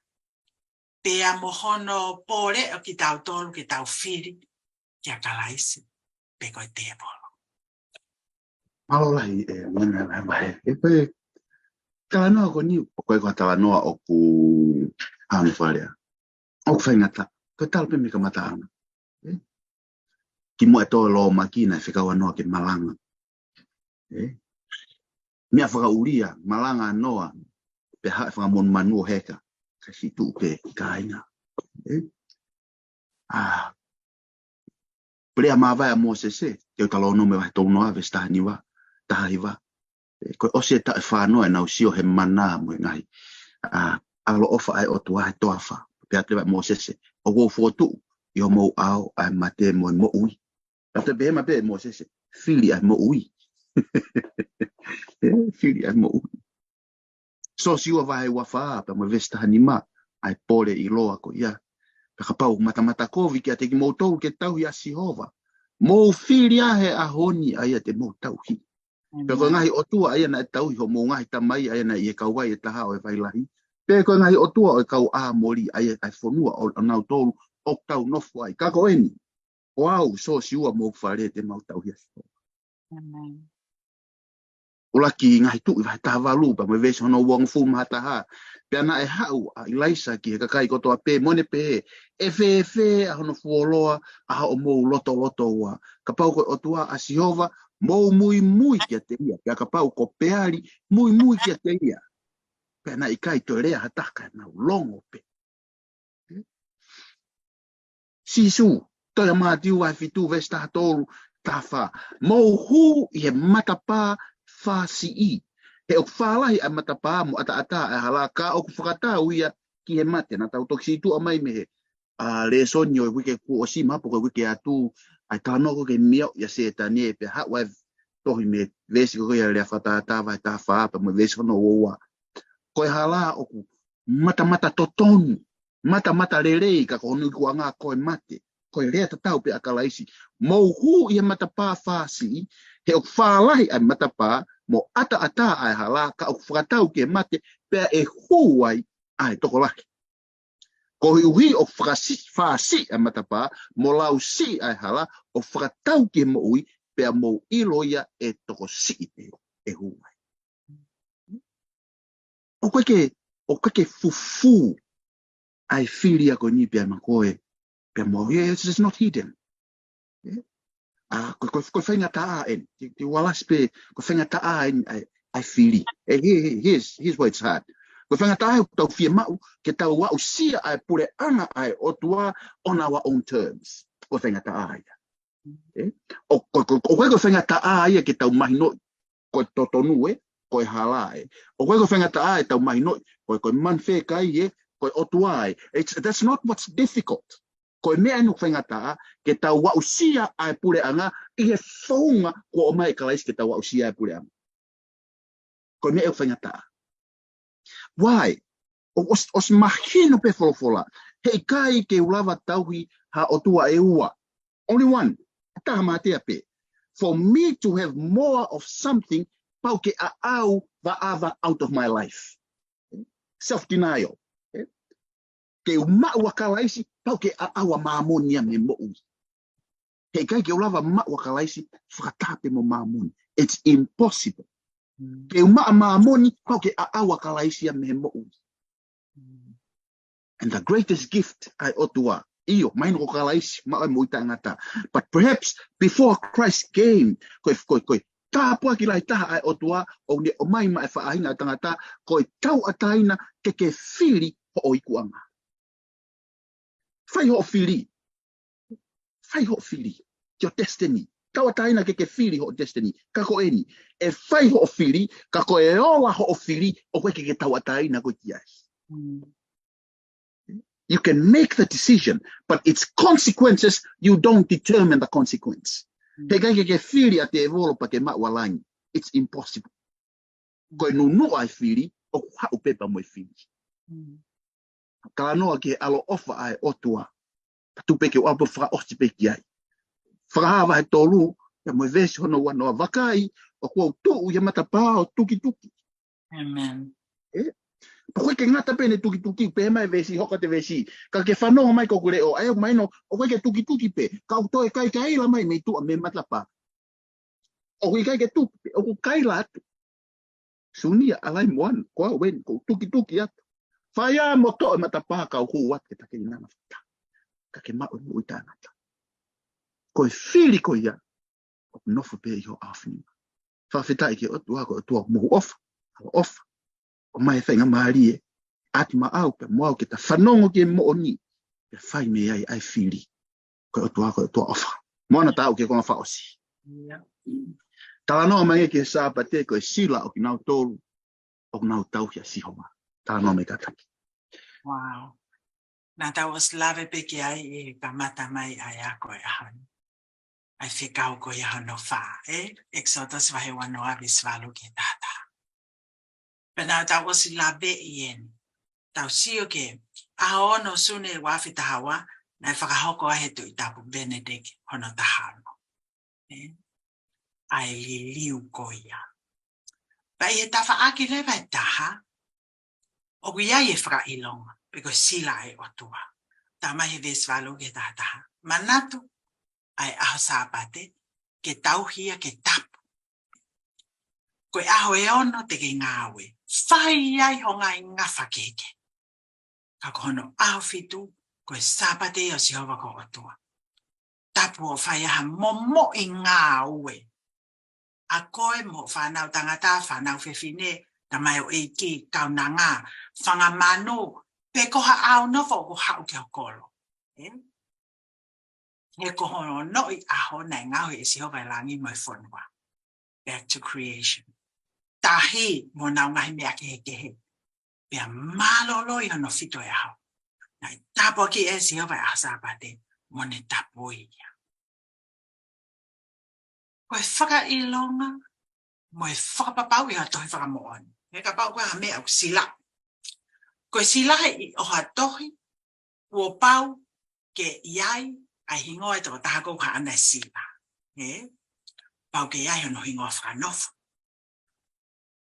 pea mo hono pōleʻo kitautolu ke tau fili kia Kalaisi, pe ko e tēvolo. Mālō lahi e mena la vahe. E pē, talanoa ko eni, ʻoku ʻikai ko ha talanoa ʻoku hano falea. ʻOku faingataʻa, ko e tala pē mei he kamataʻanga. Ē? Kimuʻa e tō Loma ki ai naʻe fekau ʻa Noa ke malanga. Ē? Meʻa fakaʻulia, malanga ʻa Noa, pea haʻu e fanga monumanu ʻo heka, kae siʻi tuʻu pē ʻi kāinga. Ē? ʻA, pea lea māvae ʻa Mōsese, Teutalōnome vahe tolu noa, veesi taha hiva, taha hiva. Ē, ko e ʻosi e taʻu ʻe fā noa ʻenau sio he mana mo e ngaahi, ʻa, ʻaloʻofa ʻa e ʻOtua he toafa. Pea tala ʻe Mōsese, ʻoku ou fokotuʻu ʻi homou ʻao ʻa e mate mo e moʻui. Pea toe pehē mai pē ʻe Mōsese, fili ʻa e moʻui. Ē, fili ʻa e moʻui. Sōsiua vahe ua fā, pea mo e veesi taha nima, ʻa e pole ʻiloa ko ia. Pea kapau matamata kovi kiate kimoutolu ke tauhi ʻa Sihova, mou fili ʻa e ʻaho ni ʻa ia te mou tauhi. Pea ko e ngaahi ʻotua ʻa ia naʻe tauhi homou ngaahi tamai, ʻa ia naʻe ʻi he kauvai ʻe taha ʻo e vai lahi. Pe ko e ngaahi ʻotua ʻo e kau ʻĀmoli, ʻa ia ʻa e fonua ʻo, ʻonautolu ʻoku tau nofo ai. Ka ko eni, ko au, Sōsiua mo hoku fale te mau tauhi ʻa Sihova. ʻUluaki Ngaahi Tuʻi vahe taha valu, pea mo e veesi hono uofulu mā taha. Pea naʻe haʻu ʻa ʻIlaisa ki he kakai kotoa pē mo ne pehē, ʻE fēfē ʻa hono fuoloa ʻa hoʻomou lotolotoua? Kapau ko e ʻOtua ʻa Sihova, mou muimui kiate ia. Pea kapau ko Peali, muimui kiate ia. Pea naʻe ʻikai toe lea ha taha kae nau longo pē. Sīsū, tohi ʻa Mātiu vahe fitu veesi taha tolu, Taha fā. Mou hū ʻi he matapā fāsiʻi. He ʻoku fālahi ʻa e matapā mo ʻataʻatā ʻa e hala, ka ʻoku fakatau ia ki he mate. Naʻa tau toki situʻa mai mei he, ʻa, lēsoni ʻo e uike kuo ʻosi, mahalo ko e uike atu, ʻa e talanoa ko ē ki he mioʻi ʻa Sētane, pea haʻu ʻa e tohi mei he veesi ko ē ʻa e Lea Fakatātā vahe taha fā pea mo e veesi hono ua ua. Ko e hala ʻoku matamata totonu, matamata lelei, ka ko hono ikuʻanga ko e mate. Ko e lea tatau pē ʻa Kalaisi. Mou hū ʻi he matapā fāsiʻi, he ʻoku fālahi ʻa e matapā mo ʻataʻatā ʻa e hala, ka ʻoku fakatau ki he mate, pea ʻe hū ai ʻa e tokolahi. Koeʻuhi ʻoku fakasi-, fāsiʻi ʻa e matapā, mo lausiʻi ʻa e hala, ʻo fakatau ki he moʻui, pea mou ʻilo ia ʻe tokosiʻi pē ʻe hū ai. ʻOku ʻikai ke, ʻoku ʻikai ke fufū ʻa e fili ia ko eni pea mo koe, pea mo, yeah, it's just not hidden. Yeah. ʻA, ko, ko, ko e faingataʻa eni, te, te ualasi pē, ko e faingataʻa eni ʻa e, ʻa e fili. Eh, here, here, here's, here's why it's hard. Ko e faingataʻa ʻoku tau fiemaʻu ke tau aʻusia ʻa e puleʻanga ʻa e ʻOtua on our own terms. Ko e faingataʻa ia. Eh? ʻO, ko, ko, ko, ko e faingataʻa ia ke tau mahinoʻi ko e totonu ē, ko e hala ē. ʻOku ʻikai ko e faingataʻa ʻe tau mahinoʻi ko e, ko e manu fekai ē, ko e ʻOtua ē. It's, that's not what's difficult. Ko e meʻa eni ʻoku faingataʻa, ke tau aʻusia ʻa e puleʻanga ʻi he founga kuo ʻomai ʻe Kalaisi ke tau aʻusia ʻa e puleʻanga. Ko e meʻa ʻoku faingataʻa. Why? ʻO, ʻosi, ʻosi mahino pē folofola. Heʻikai ke u lava tauhi ha ʻotua ʻe ua. Only one. Taha mātea pē. For me to have more of something, pau ke ʻaʻau vaʻava out of my life. Self-denial. Ke u maʻu ʻa Kalaisi, pau ke ʻaʻau ʻa māmoni ia mei he moʻui. Heʻikai ke u lava maʻu ʻa Kalaisi, fakataha pē mo māmoni. It's impossible. Ke u maʻu ʻa māmoni, pau ke ʻaʻau ʻa Kalaisi ia mei he moʻui. And the greatest gift ʻa e ʻOtua. ʻIo, mahino ko Kalaisi, maʻu ʻa e moʻui taʻengata. But perhaps before Christ came, ko e, ko e, ko e tāpuaki lahi taha ʻa e ʻOtua, ʻoku ne ʻomai maʻa e faʻahinga ʻo e tangata, ko e tauʻatāina ke ke fili hoʻo ikuʻanga. Fai hoʻo fili. Fai hoʻo fili. Your destiny. Tauʻatāina ke ke fili hoʻo destiny. Ka ko eni. ʻE fai hoʻo fili, ka ko e ola hoʻo fili, ʻoku ʻikai ke ke tauʻatāina koe ki ai. You can make the decision, but its consequences, you don't determine the consequence. Heʻikai ke ke fili ʻa tēvolo pea ke maʻu ʻa langi. It's impossible. Ko e nunuʻa ʻa e fili, ʻoku haʻu pē pea mo e fili. Talanoa ki he ʻaloʻofa ʻa e ʻOtua. Ka tuku pē ke u ʻalu pē fakaʻosi pē ki ai. Fakahā vahe tolu, pea mo e veesi hono ua noa, vakai, ʻoku ou tuʻu ʻi he matapā ʻo tukituki. Amen. ʻE? Pea ʻoku ʻikai ke ngata pē ʻene tukituki, pehē mai e veesi, hoko atu e veesi. Ka ke fanongo mai ki hoku leʻo, ʻa ia ʻoku mahino, ʻoku ʻikai ke tukituki pē, ka ʻoku toe kaikaila mai mei tuʻa mei he matapā. ʻOku ʻikai ke tuku pē, ʻoku kaila atu. Sunia, ʻalai mo anu, ko au eni, ʻoku ou tukituki atu. Fai ā mo toʻo e matapā kau hū atu ke ta kei nana fata. Ka ke maʻu e moʻui taʻengata. Ko e fili ko ia, ʻoku nofo pē ʻi ho ʻaofinima. Fakafetaʻi ki he ʻOtua, ko e ʻOtua mohu ʻofa, ʻaloʻofa. ʻOmai e faingamālie, ʻatu maʻau pea mo au ke ta fanongo ki he moʻoni, pea fai mei ai ʻa e fili. Ko e ʻOtua, ko e ʻOtua ʻofa. Mo ana tāu ke konga fakaʻosi. Ia. Talanoa mai ki he Sāpate, ko e sila ʻo kinautolu ʻoku nau tauhi ʻa Sihova. Talanoa mai kātaki. Wow. Naʻa tau ʻosi lave pē ki ai ʻi he kamata mai ʻa e ako ʻo e ʻaho ni. ʻA e fekau ko ia hono fā, ē? ʻEkisoto vahe ua noa veesi valu ki he taha taha. Pea naʻa tau ʻosi lave ʻi heni. Tau sio ki he ʻaho ono Sune ua afe taha ua, naʻe fakahoko ai ʻe he Tuʻi Tapu Benedicto hono taha ono. Ē? ʻA e liliu ko ia. Pea ʻi he tafaʻaki leva ʻe taha, ʻoku ʻi ai e fakaʻilonga, pe ko e sila ʻa e ʻOtua. Talamai he veesi valu ki he taha taha. Manatu, ʻa e ʻaho Sāpate, ke tauhi ia ke tapu. Ko e ʻaho ʻe ono te ke ngāue. Fai ai ho ngaahi ngafa kehekehe. Ka ko hono ʻaho fitu, ko e Sāpate ia ʻo Sihova ko ho ʻOtua. Tapu ʻo fai ai ha momoʻi ngāue. ʻA koe mo hoʻo fānau tangata, fānau fefine, tamaioʻeiki, kaunanga, fanga manu, pe ko haʻo nofo ʻoku haʻu ki ho kolo. Ē? He ko hono ongoʻi ʻaho naʻe ngaohi ʻe Sihova e langi mo e fonua. Back to creation. Tahi mo honau ngaahi meʻa kehekehe. Pea mālōlō ʻi hono fitu e ʻaho. Naʻe tāpuakiʻi ʻe Sihova e ʻaho Sāpate, mo ne tapui ia. Ko e fakaʻilonga mo e fakapapauʻi ʻa e tohi fakamoʻoni. He kapau ko ha meʻa ʻoku sila. Ko e sila he ʻi ʻo ha tohi, kuo pau ke ʻi ai ʻa e hingoa ʻo e tokotaha ʻoku haʻana e sila. He? Pau ke ʻi ai hono hingoa fakanofo.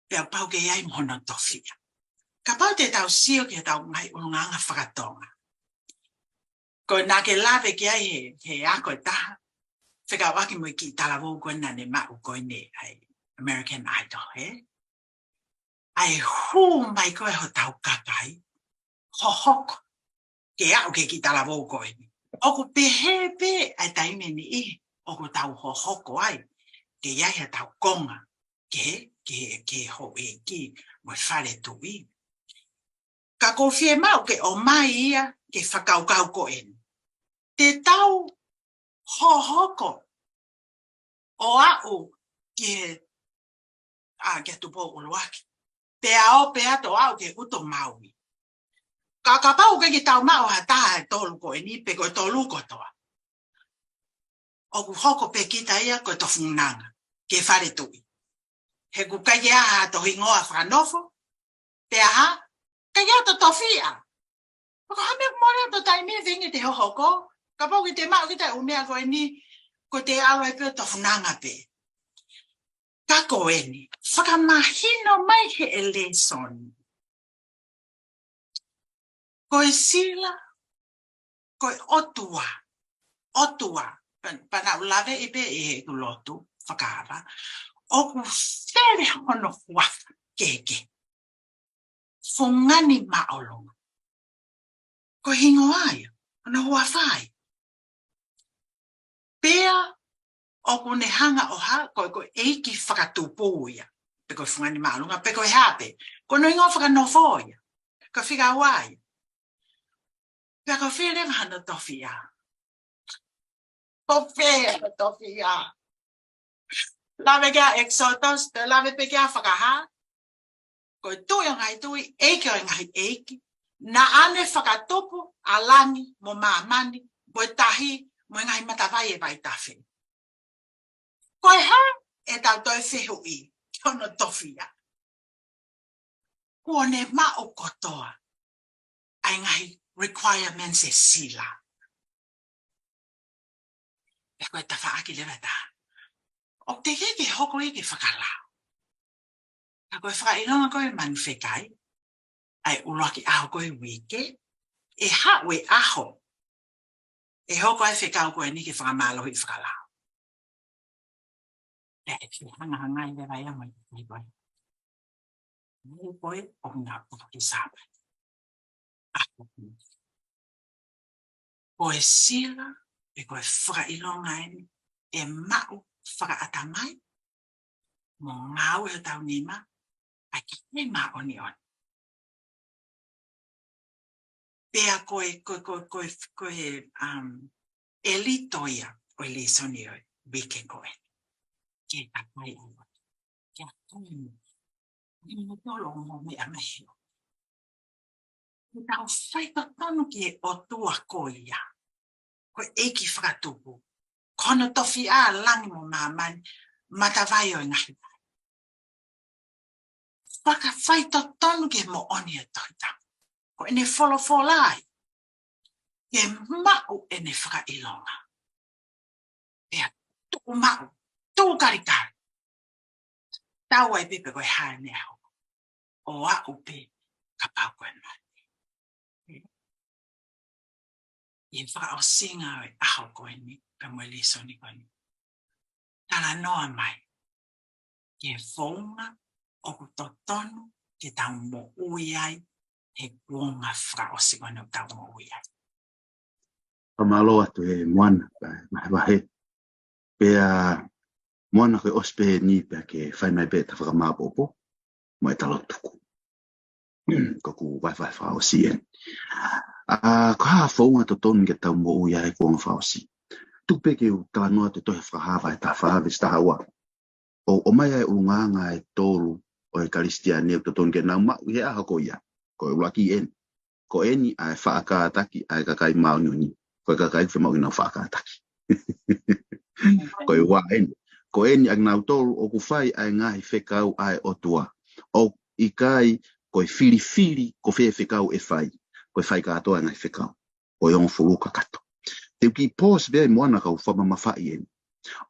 Pea pau ke ʻi ai mo hono tofiʻa. Kapau te tau sio ki heʻetau ngaahi ʻulungaanga fakatonga. Ko ena ke lave ki ai he, he ako ʻe taha. Fekauʻaki mo e kiʻi talavou ko ena naʻe maʻu ko eni ʻa e American Idol, he? ʻA e hū mai ko ē hotau kakai, hohoko, ke aʻu ki he kiʻi talavou ko eni. ʻOku pehē pē ʻa e taimi ni ʻi, ʻoku tau hohoko ai, ke ʻi ai haʻatau konga, ke, ke, ke houʻeiki, mo e fale tuʻi. Ka ʻoku ou fiemaʻu ke ʻomai ia, ke fakakaukau ko eni. Te tau hohoko ʻo aʻu ki he, ʻa, ki he tupou ʻuluaki. Pea ō pē atu ʻo aʻu ki he ʻuto maui. Ka kapau ʻoku ʻikai ke tau maʻu ha taha ʻe tolu ko eni pe ko e tolu kotoa. ʻOku hoko pē kita ia ko e tofunanga, ki he fale tuʻi. He ʻoku ʻikai ke ʻi ai hato hingoa fakanofo, pea ha, ʻikai ke ʻi ai hato tofiʻa. Ko ha meʻa mole ʻa e taimi ʻe feinga te hohoko, kapau ʻoku te maʻu kita e ʻū meʻa ko eni, ko te ʻalu ai pē ʻo tofunanga pē. Ka ko eni, fakamahino mai he ʻe lēsoni. Ko e sila, ko e ʻOtua, ʻOtua, pea, pea naʻa ku lave ʻi pē ʻi heʻeku lotu, fakaava, ʻoku fele hono huafa kehekehe. Fungani Māʻolunga. Ko e hingoa ia, hono huafa ia. Pea ʻoku ne hanga ʻo hā, ko e, ko e ʻeiki fakatupu ia. Pe ko e Fungani Māʻolunga, pe ko e hā pē. Ko hono hingoa fakanofo ia. Ko e fika ua ia. Pea ko e fele hono tofiʻa. Ko e fele hono tofiʻa. Lave ki ai ʻEkisoto, pea lave pē ki ai Fakahā. Ko e Tuʻi ʻo e ngaahi tuʻi, ʻEiki ʻo e ngaahi ʻeiki. Naʻa ne fakatupu ʻa langi mo māmani, mo e tahi, mo e ngaahi matavai ʻo e vaitafe. Ko e hā ʻetau toe fehuʻi ki hono tofiʻa. Kuo ne maʻu kotoa ʻa e ngaahi requirements ʻo e sila. Pea ko e tafaʻaki leva ʻe taha. ʻOku teʻeki ke hoko ia ke fakalao. Ka ko e fakaʻilonga ko ē manu fekai, ʻa e ʻuluaki ʻaho ko ē uike, ʻe haʻu e ʻaho ʻe hoko ai e fekau ko eni ke fakamālohiʻi fakalao. Pea ʻe fehangahangai leva ia mo e kakai ko ē. Mo e ko ē ʻoku nau ʻofa ki he Sāpate. ʻA, ko e sila, pe ko e fakaʻilonga eni, ʻe maʻu fakaʻatamai, mo ngāue ʻi hotau nima, ʻa e kiʻi māʻoniʻoni. Pea ko e, ko e, ko e, ko e, ko e, um, ʻelito ia ʻo e lēsoni ʻo e uike ko ē. Ke takai ʻalu. Ke takai mo. Ni mo tolo mo meʻa mai. Ke tau faitotonu ki he ʻOtua ko ia. Ko e ʻEiki fakatupu. Ko hono tofiʻa ʻa langi mo māmani, matavai ʻo e ngaahi vai. Fakafaitotonu ki he moʻoni ʻo e Tohi Tapu. Ko ʻene folofola ia. Ke maʻu ʻene fakaʻilonga. Pea tuʻu maʻu, tuʻu kalikali. Tau ai pē pe ko e hā ʻene ʻaho. ʻO aʻu pē kapau ko e mate. ʻI he fakaʻosinga ʻo e ʻaho ko eni, pea mo e lēsoni ko eni. Talanoa mai ki he founga ʻoku totonu ke tau moʻui ai he kuonga fakaʻosi ko eni ʻoku tau moʻui ai. Fakamālō atu he Moana, pea, vahevahe. Pea Moana ko e ʻosi pē eni pea ke fai mai pē ʻeta fakamāʻopoʻopo, mo ʻeta lotu. Ko ʻeku vahevahe fakaʻosi eni. ʻA, ko e hā e founga totonu ke tau moʻui ai he kuonga fakaʻosi. Tuku pē ke u talanoa atu e tohi Fakahā vahe taha fā veesi taha ua. ʻOku ʻomai ʻa e ʻulungaanga ʻe tolu ʻo e Kalisitiane ʻoku totonu ke nau maʻu ʻi he ʻaho ko ia. Ko e ʻuluaki eni. Ko eni ʻa e faʻa kātaki ʻa e kakai māʻoniʻoni. Ko e kakai ʻoku fiemaʻu ke nau faʻa kātaki. Ko e ua eni. Ko eni ʻa kinautolu ʻoku fai ʻa e ngaahi fekau ʻa e ʻOtua. ʻOku ʻikai ko e filifili ko fē fekau ʻe fai. Ko e fai kātoa ʻa e ngaahi fekau. Ko e hongofulu kakato. Te u kiʻi pause pē ʻi muʻa ka u fakamamafaʻi eni.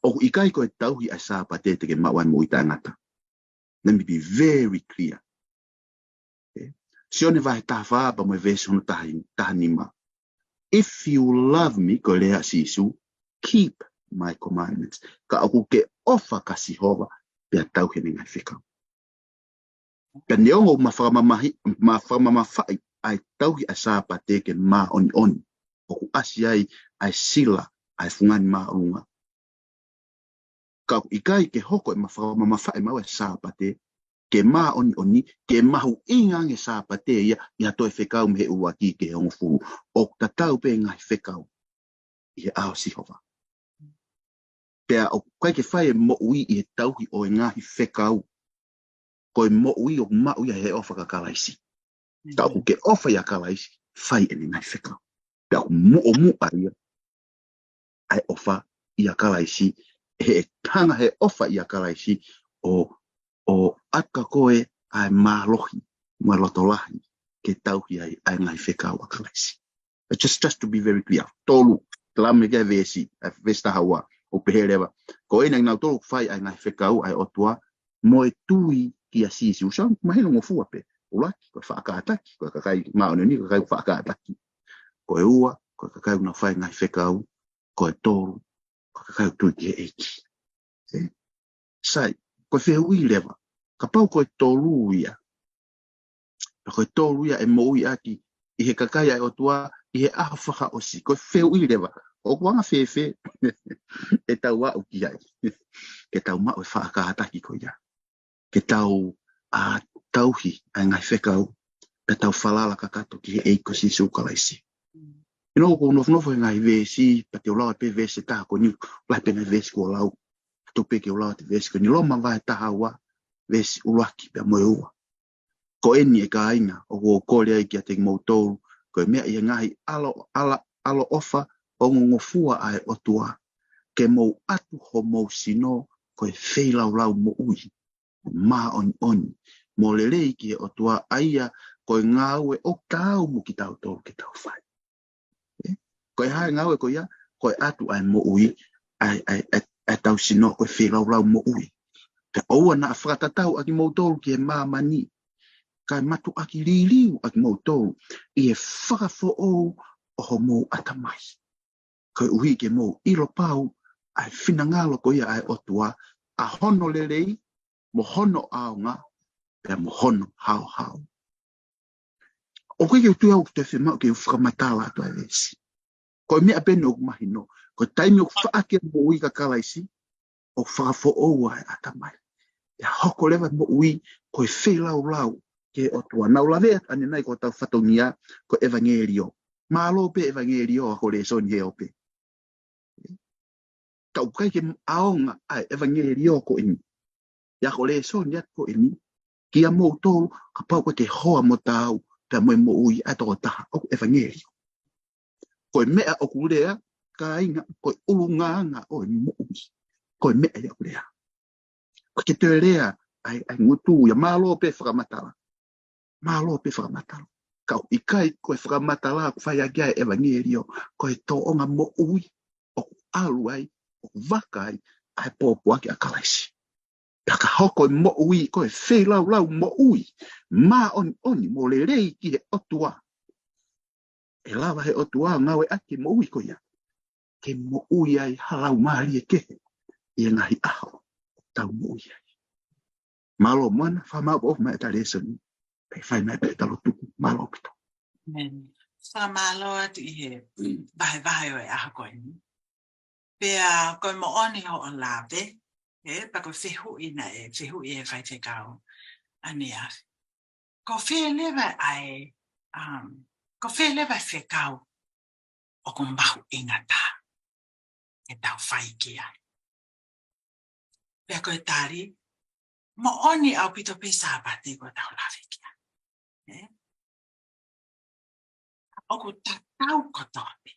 ʻOku ʻikai ko e tauhi ʻa e Sāpate te ke maʻu ai moʻui taʻengata. Let me be very clear. Okay? Sione vahe taha fā pea mo e veesi hono taha, taha nima. If you love me, ko e lea ʻa Sīsū, keep my commandments. Ka ʻoku ke ʻofa kia Sihova, pea tauhi ʻene ngaahi fekau. Pea neongo ʻoku ma fakamamahi, ma fakamamafaʻi ʻa e tauhi ʻa e Sāpate ke māʻoniʻoni. ʻOku ʻasi ai ʻa e sila, ʻa e fungani māʻolunga. Ka ʻoku ʻikai ke hoko ʻema fakamamafaʻi maʻu ʻa e Sāpate, ke māʻoniʻoni, ke mahuʻinga ange Sāpate ia, ʻi ha toe fekau mei he ʻuluaki ki he hongofulu. ʻOku tatau pē ngaahi fekau ʻi he ʻao ʻo Sihova. Pea ʻoku ʻikai ke fai e moʻui ʻi he tauhi ʻo e ngaahi fekau. Ko e moʻui ʻoku maʻu ia he ʻofa kia Kalaisi. Ka ʻoku ke ʻofa ʻia Kalaisi, fai ʻene ngaahi fekau. Pea ʻoku muʻomuʻa ia ʻa e ʻofa ʻia Kalaisi, he ʻe hanga he ʻofa ʻia Kalaisi ʻo, ʻo ʻatu kia koe ʻa e mālohi, mo e loto lahi, ke tauhi ai ʻa e ngaahi fekau ʻa Kalaisi. Just, just to be very clear. Tolu, talame ke veesi, ʻa e veesi taha ua, ʻoku pehē leva. Ko eni ʻa kinautolu ʻoku fai ʻa e ngaahi fekau ʻa e ʻOtua, mo e tui kia Sīsū. So, mahino ngofua pē. ʻUluaki, ko e faʻa kātaki, ko e kakai māʻoniʻoni, ko e kakai faʻa kātaki. Ko e ua, ko e kakai ʻoku nau fai ngaahi fekau, ko e tolu, ko e kakai ʻoku tui ki he ʻEiki. Ē? Sai, ko e fehuʻi leva. Kapau ko e tolu ia. Pea ko e tolu ia ʻe moʻui ʻaki, ʻi he kakai ʻa e ʻOtua, ʻi he ʻaho fakaʻosi. Ko e fehuʻi leva. ʻOku anga fēfē, ʻe tau aʻu ki ai. Ke tau maʻu e faʻa kātaki ko ia. Ke tau ʻa tauhi ʻa e ngaahi fekau, pea tau falala kakato ki he ʻEiki ko Sīsū Kalaisi. ʻIo, ʻoku ou nofonofo he ngaahi veesi, pea te u lau pē veesi ʻe taha ko eni, lahi pē ngaahi veesi kuo lau, tuku pē ke u lau atu e veesi ko eni, Loma vahe taha ua, veesi ʻuluaki pea mo e ua. Ko eni ʻe kāinga, ʻoku ou kole ai kiate kimoutolu, ko e meʻa ʻi he ngaahi ʻalo, ʻala, ʻaloʻofa ongongofua ʻa e ʻOtua, ke mou ʻatu homou sino, ko e feilaulau moʻui, māʻoniʻoni, mo lelei ki he ʻOtua ʻa ia, ko e ngāue ʻoku taau mo kitautolu ke tau fai. Ē? Ko e hā e ngāue ko ia, ko e ʻatu ʻa e moʻui, ʻa e, ʻa e, ʻa e, ʻa e tau sino, ko e feilaulau moʻui. Pea ʻoua naʻa fakatatau ʻa kimoutolu ki he māmani, kae mātuʻaki liliu ʻa kimoutolu, ʻi he fakafoʻou ʻo homou ʻatamai. Koeʻuhi ke mou ʻilo pau, ʻa e finangalo ko ia ʻa e ʻOtua, ʻa hono lelei, mo hono ʻaonga, pea mo hono haohaoa. ʻOku ʻikai ke u tui au ʻoku te fiemaʻu ke u fakamatala atu ʻa e veesi. Ko e meʻa pē eni ʻoku mahino. Ko e taimi ʻoku faʻaki ai e moʻui kia Kalaisi, ʻoku fakafoʻou ai e ʻatamai. Pea hoko leva e moʻui ko e feilaulau ki he ʻOtua. Naʻa ku lave atu ʻanenai ko hotau fatongia ko e ʻevangeliō. Mālō pē ʻevangeliō ʻa ko e lēsoni he ope. Ka ʻoku ʻikai ke ʻaonga ʻa e ʻevangeliō ko eni. ʻA ko e lēsoni atu ko eni. Kia moutolu, kapau ʻoku ke hoa mo taau, pea mo e moʻui ʻa e tokotaha, ʻoku ʻevangeliō. Ko e meʻa ʻoku lea, kāinga, ko e ʻulungaanga ʻo e moʻui. Ko e meʻa ia ʻoku lea. ʻOku ʻikai ke toe lea, ʻa e, ʻa e ngutu ia, mālō pē fakamatala. Mālō pē fakamatala. Ka ʻoku ʻikai ko e fakamatala ʻoku fai ʻaki ʻa e ʻevangeliō, ko e tōʻonga moʻui, ʻoku ʻalu ai, ʻoku vaka ai, ʻa e pōpoaki ʻa Kalaisi. Pea ka hoko e moʻui, ko e feilaulau moʻui, māʻoniʻoni mo lelei ki he ʻOtua. ʻE lava he ʻOtua ʻo ngāueʻaki e moʻui ko ia. Ke moʻui ai ha laumālie kehe. ʻI he ngaahi ʻaho, tau moʻui ai. Mālō Moana, fakamaʻopoʻopo mai ʻeta lēsoni. Pea fai mai pē ʻeta lotu, mālō ʻaupito. Amen. Fakamālō atu ʻi he vahevahe ʻo e ʻaho ko eni. Pea ko e moʻoni hoʻo lave, ē, pea ko e fehuʻi naʻe, fehuʻi ʻe he faifekau ʻaneafi. Ko fē leva ʻa e, um, ko fē leva e fekau ʻoku mahuʻinga taha. ke tau fai ki ai. Pea ko e tali, moʻoni ʻaupito pē Sāpate ko ʻetau lave ki ai. Ē? ʻOku tatau kotoa pē.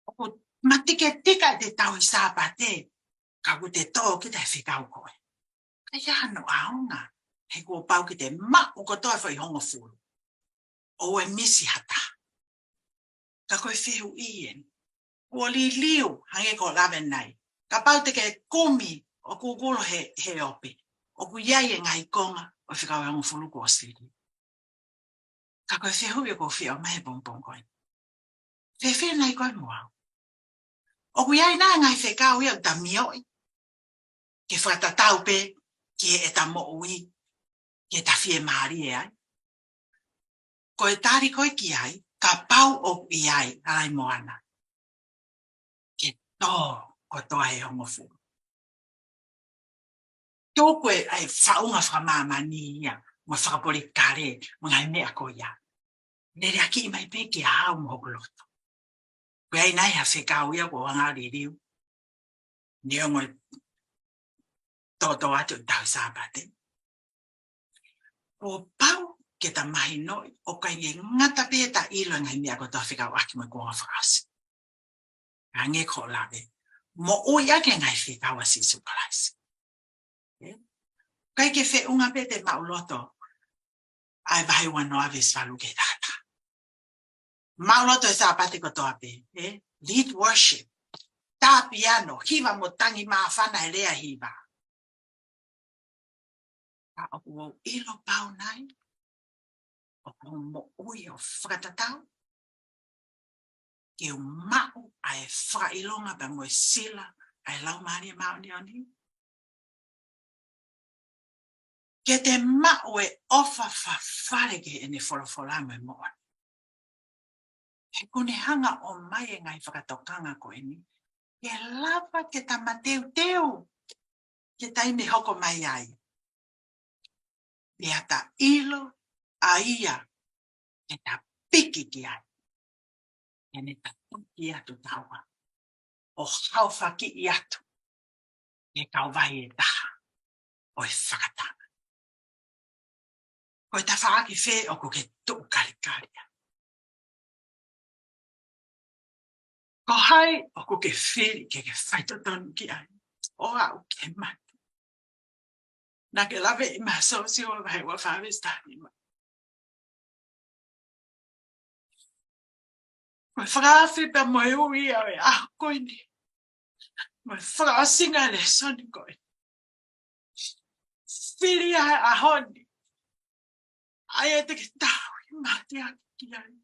ʻOku matiketika ʻete tauhi Sāpate, ka ʻoku te tō kita he fekau ko ē. Ka ʻi ai hano ʻaonga, he kuo pau ke te maʻu kotoa e foʻi hongofulu. ʻOua ʻe misi ha taha. Ka ko e fehuʻi eni. Kuo liliu, hangē ko e lave ʻanenai. Kapau te ke kumi ʻo kūkulu he, he ope. ʻOku ʻi ai e ngaahi konga ʻo e fekau ʻe hongofulu kuo ʻosi liliu. Ka ko e fehuʻi ʻoku ou fie ʻomai he pongipongi ko eni. Fēfē nai koe mo au? ʻOku ʻi ai nai e ngaahi fekau ia ʻoku ta mioʻi ke fakatatau pē ki heʻeta moʻui, ke ta fiemālie ai? Ko e tali ko ē ki ai, kapau ʻoku ʻi ai, ʻalai Moana, ke tō kotoa he hongofulu. Tuku e, ʻa e faʻunga fakamāmani ia, mo e fakapolitikale, mo e ngaahi meʻa ko ia. Leleakiʻi mai pē kia au mo hoku loto. Ko e ʻi ai nai ha fekau ia kuo hanga ʻo liliu, neongo e tōtō atu e tauhi Sāpate. Kuo pau ke ta mahinoʻi, ʻoku ʻikai ngata pē ʻeta ʻilo e ngaahi meʻa kotoa fekauʻaki mo e kuonga fakaʻosi. Hangē ko e lave, moʻui ʻaki e ngaahi fekau ʻa Sīsū Kalaisi. Ē? ʻIkai ke feʻunga pē ʻete maʻuloto ʻa e vahe uanoa veesi valu ki he taha taha. Maʻuloto he Sāpate kotoa pē, ē? Lead worship. Tā piano, hiva mo tangi māfana he lea hiva. Ka ʻoku ou ʻilo pau nai, ʻoku ou moʻui ʻo fakatatau, ke u maʻu ʻa e fakaʻilonga pea mo e sila ʻa e Laumālie Māʻoniʻoni. Ke te maʻu e ʻofa fafale ki heʻene folofola mo e moʻoni. He ʻoku ne hanga ʻo ʻomai e ngaahi fakatokanga ko eni, ke lava ke ta mateuteu ki he taimi ʻe hoko mai ai. Pea ta ʻilo ʻa ia ke ta piki ki ai. Ke ne tataki atu taua ʻo haofakiʻi atu ki he kauvai ʻe taha ʻo e fakatanga. Ko e tafaʻaki fē ʻoku ke tuʻu kalikali ai? Ko hai ʻoku ke fili ke ke faitotonu ki ai, ʻo aʻu ki he mate? Naʻa ke laveʻi mai ʻa Siosiua vahe uofā veesi tahanima. Mo e fakaafe pea mo e ui ʻa e ʻaho ko eni, mo e fakaʻosinga e lēsoni ko eni. Fili ʻa e ʻaho ni, ʻa ia te ke tauhi mateaki ki ai.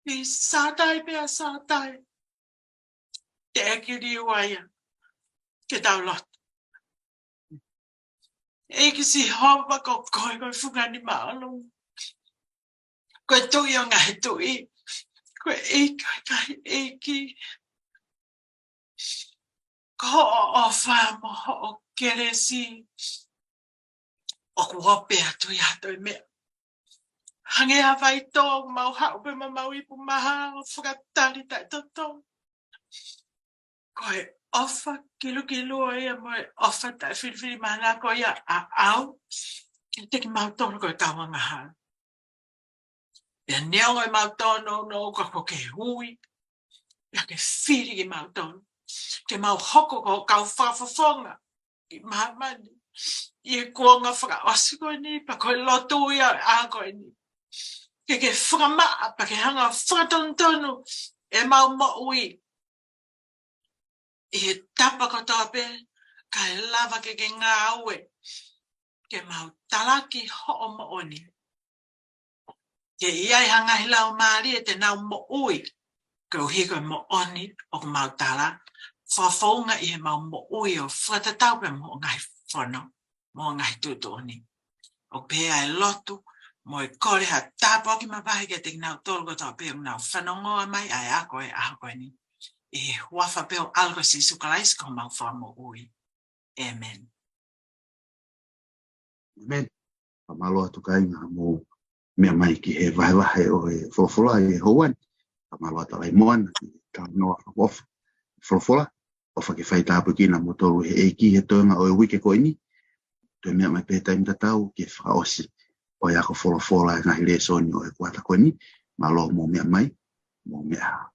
ʻI Sātai pea Sātai, teʻeki liliu ʻa ia ke tau lotu. ʻEiki Sihova, ko koe ko e fungani māʻolunga. Ko e Tuʻi ʻo e ngaahi tuʻi. Ko e ʻEiki ʻo e ngaahi ʻeiki. Ko hoʻo ʻofa mo hoʻo kelesi ʻoku ope atu ia ʻi ha toe meʻa. Hangē ha faitō, mau haʻu pē mo ʻemau ipu maha ʻo fakatali taʻetotongi. Ko e ʻofa kilukilua ia mo e ʻofa taʻefilifilimānako ia ʻaʻau kiate kimautolu ko e kau angahala. Pea neongo ʻemau tōnounou, ka ko e ʻuhinga ia ke fili kimautolu ke mau hoko ko e kau fakafofonga ʻi māmani ʻi he kuonga fakaʻosi ko eni, pea ko e lotu ia ʻo e ʻaho ko eni. Ke ke fakamaʻa pea ke hanga ʻo fakatonutonu ʻemau moʻui ʻi he tapa kotoa pē, kae lava ke ke ngāue ke mau talaki hoʻo moʻoni. Ke ʻi ai ha ngaahi laumālie te nau moʻui koeʻuhi ko e moʻoni ʻoku mau tala, fakafounga ʻi heʻemau moʻui ʻo fakatatau pea mo hoʻo ngaahi fono, mo hoʻo ngaahi tuʻutuʻuni. ʻOku pehē ʻa e lotu mo e kole ha tāpuaki mavahe kiate kinautolu kotoa pē ʻoku nau fanongoa mai ʻa e ako ʻo e ʻaho ko eni. ʻI he huafa pē ʻo ho ʻAlo ko Sīsū Kalaisi ko homau Fakamoʻui. ʻĒmeni. ʻĒmeni. Fakamālō atu kāinga hoʻomou meʻa mai ki he vahevahe ʻo e folofola ʻi he houa ni. Mālō ʻa Talai Moana, ki he talanoa fakaʻofoʻofa, folofola, ʻofa ke fai tāpuekina kimoutolu ʻe he ʻEiki he toenga ʻo e uike ko eni, toe meʻa mai pē taimi tatau ke fakaʻosi ʻo e ako folofola e ngaahi lēsoni ʻo e kuata ko eni, mālō mou meʻa mai, mou meʻa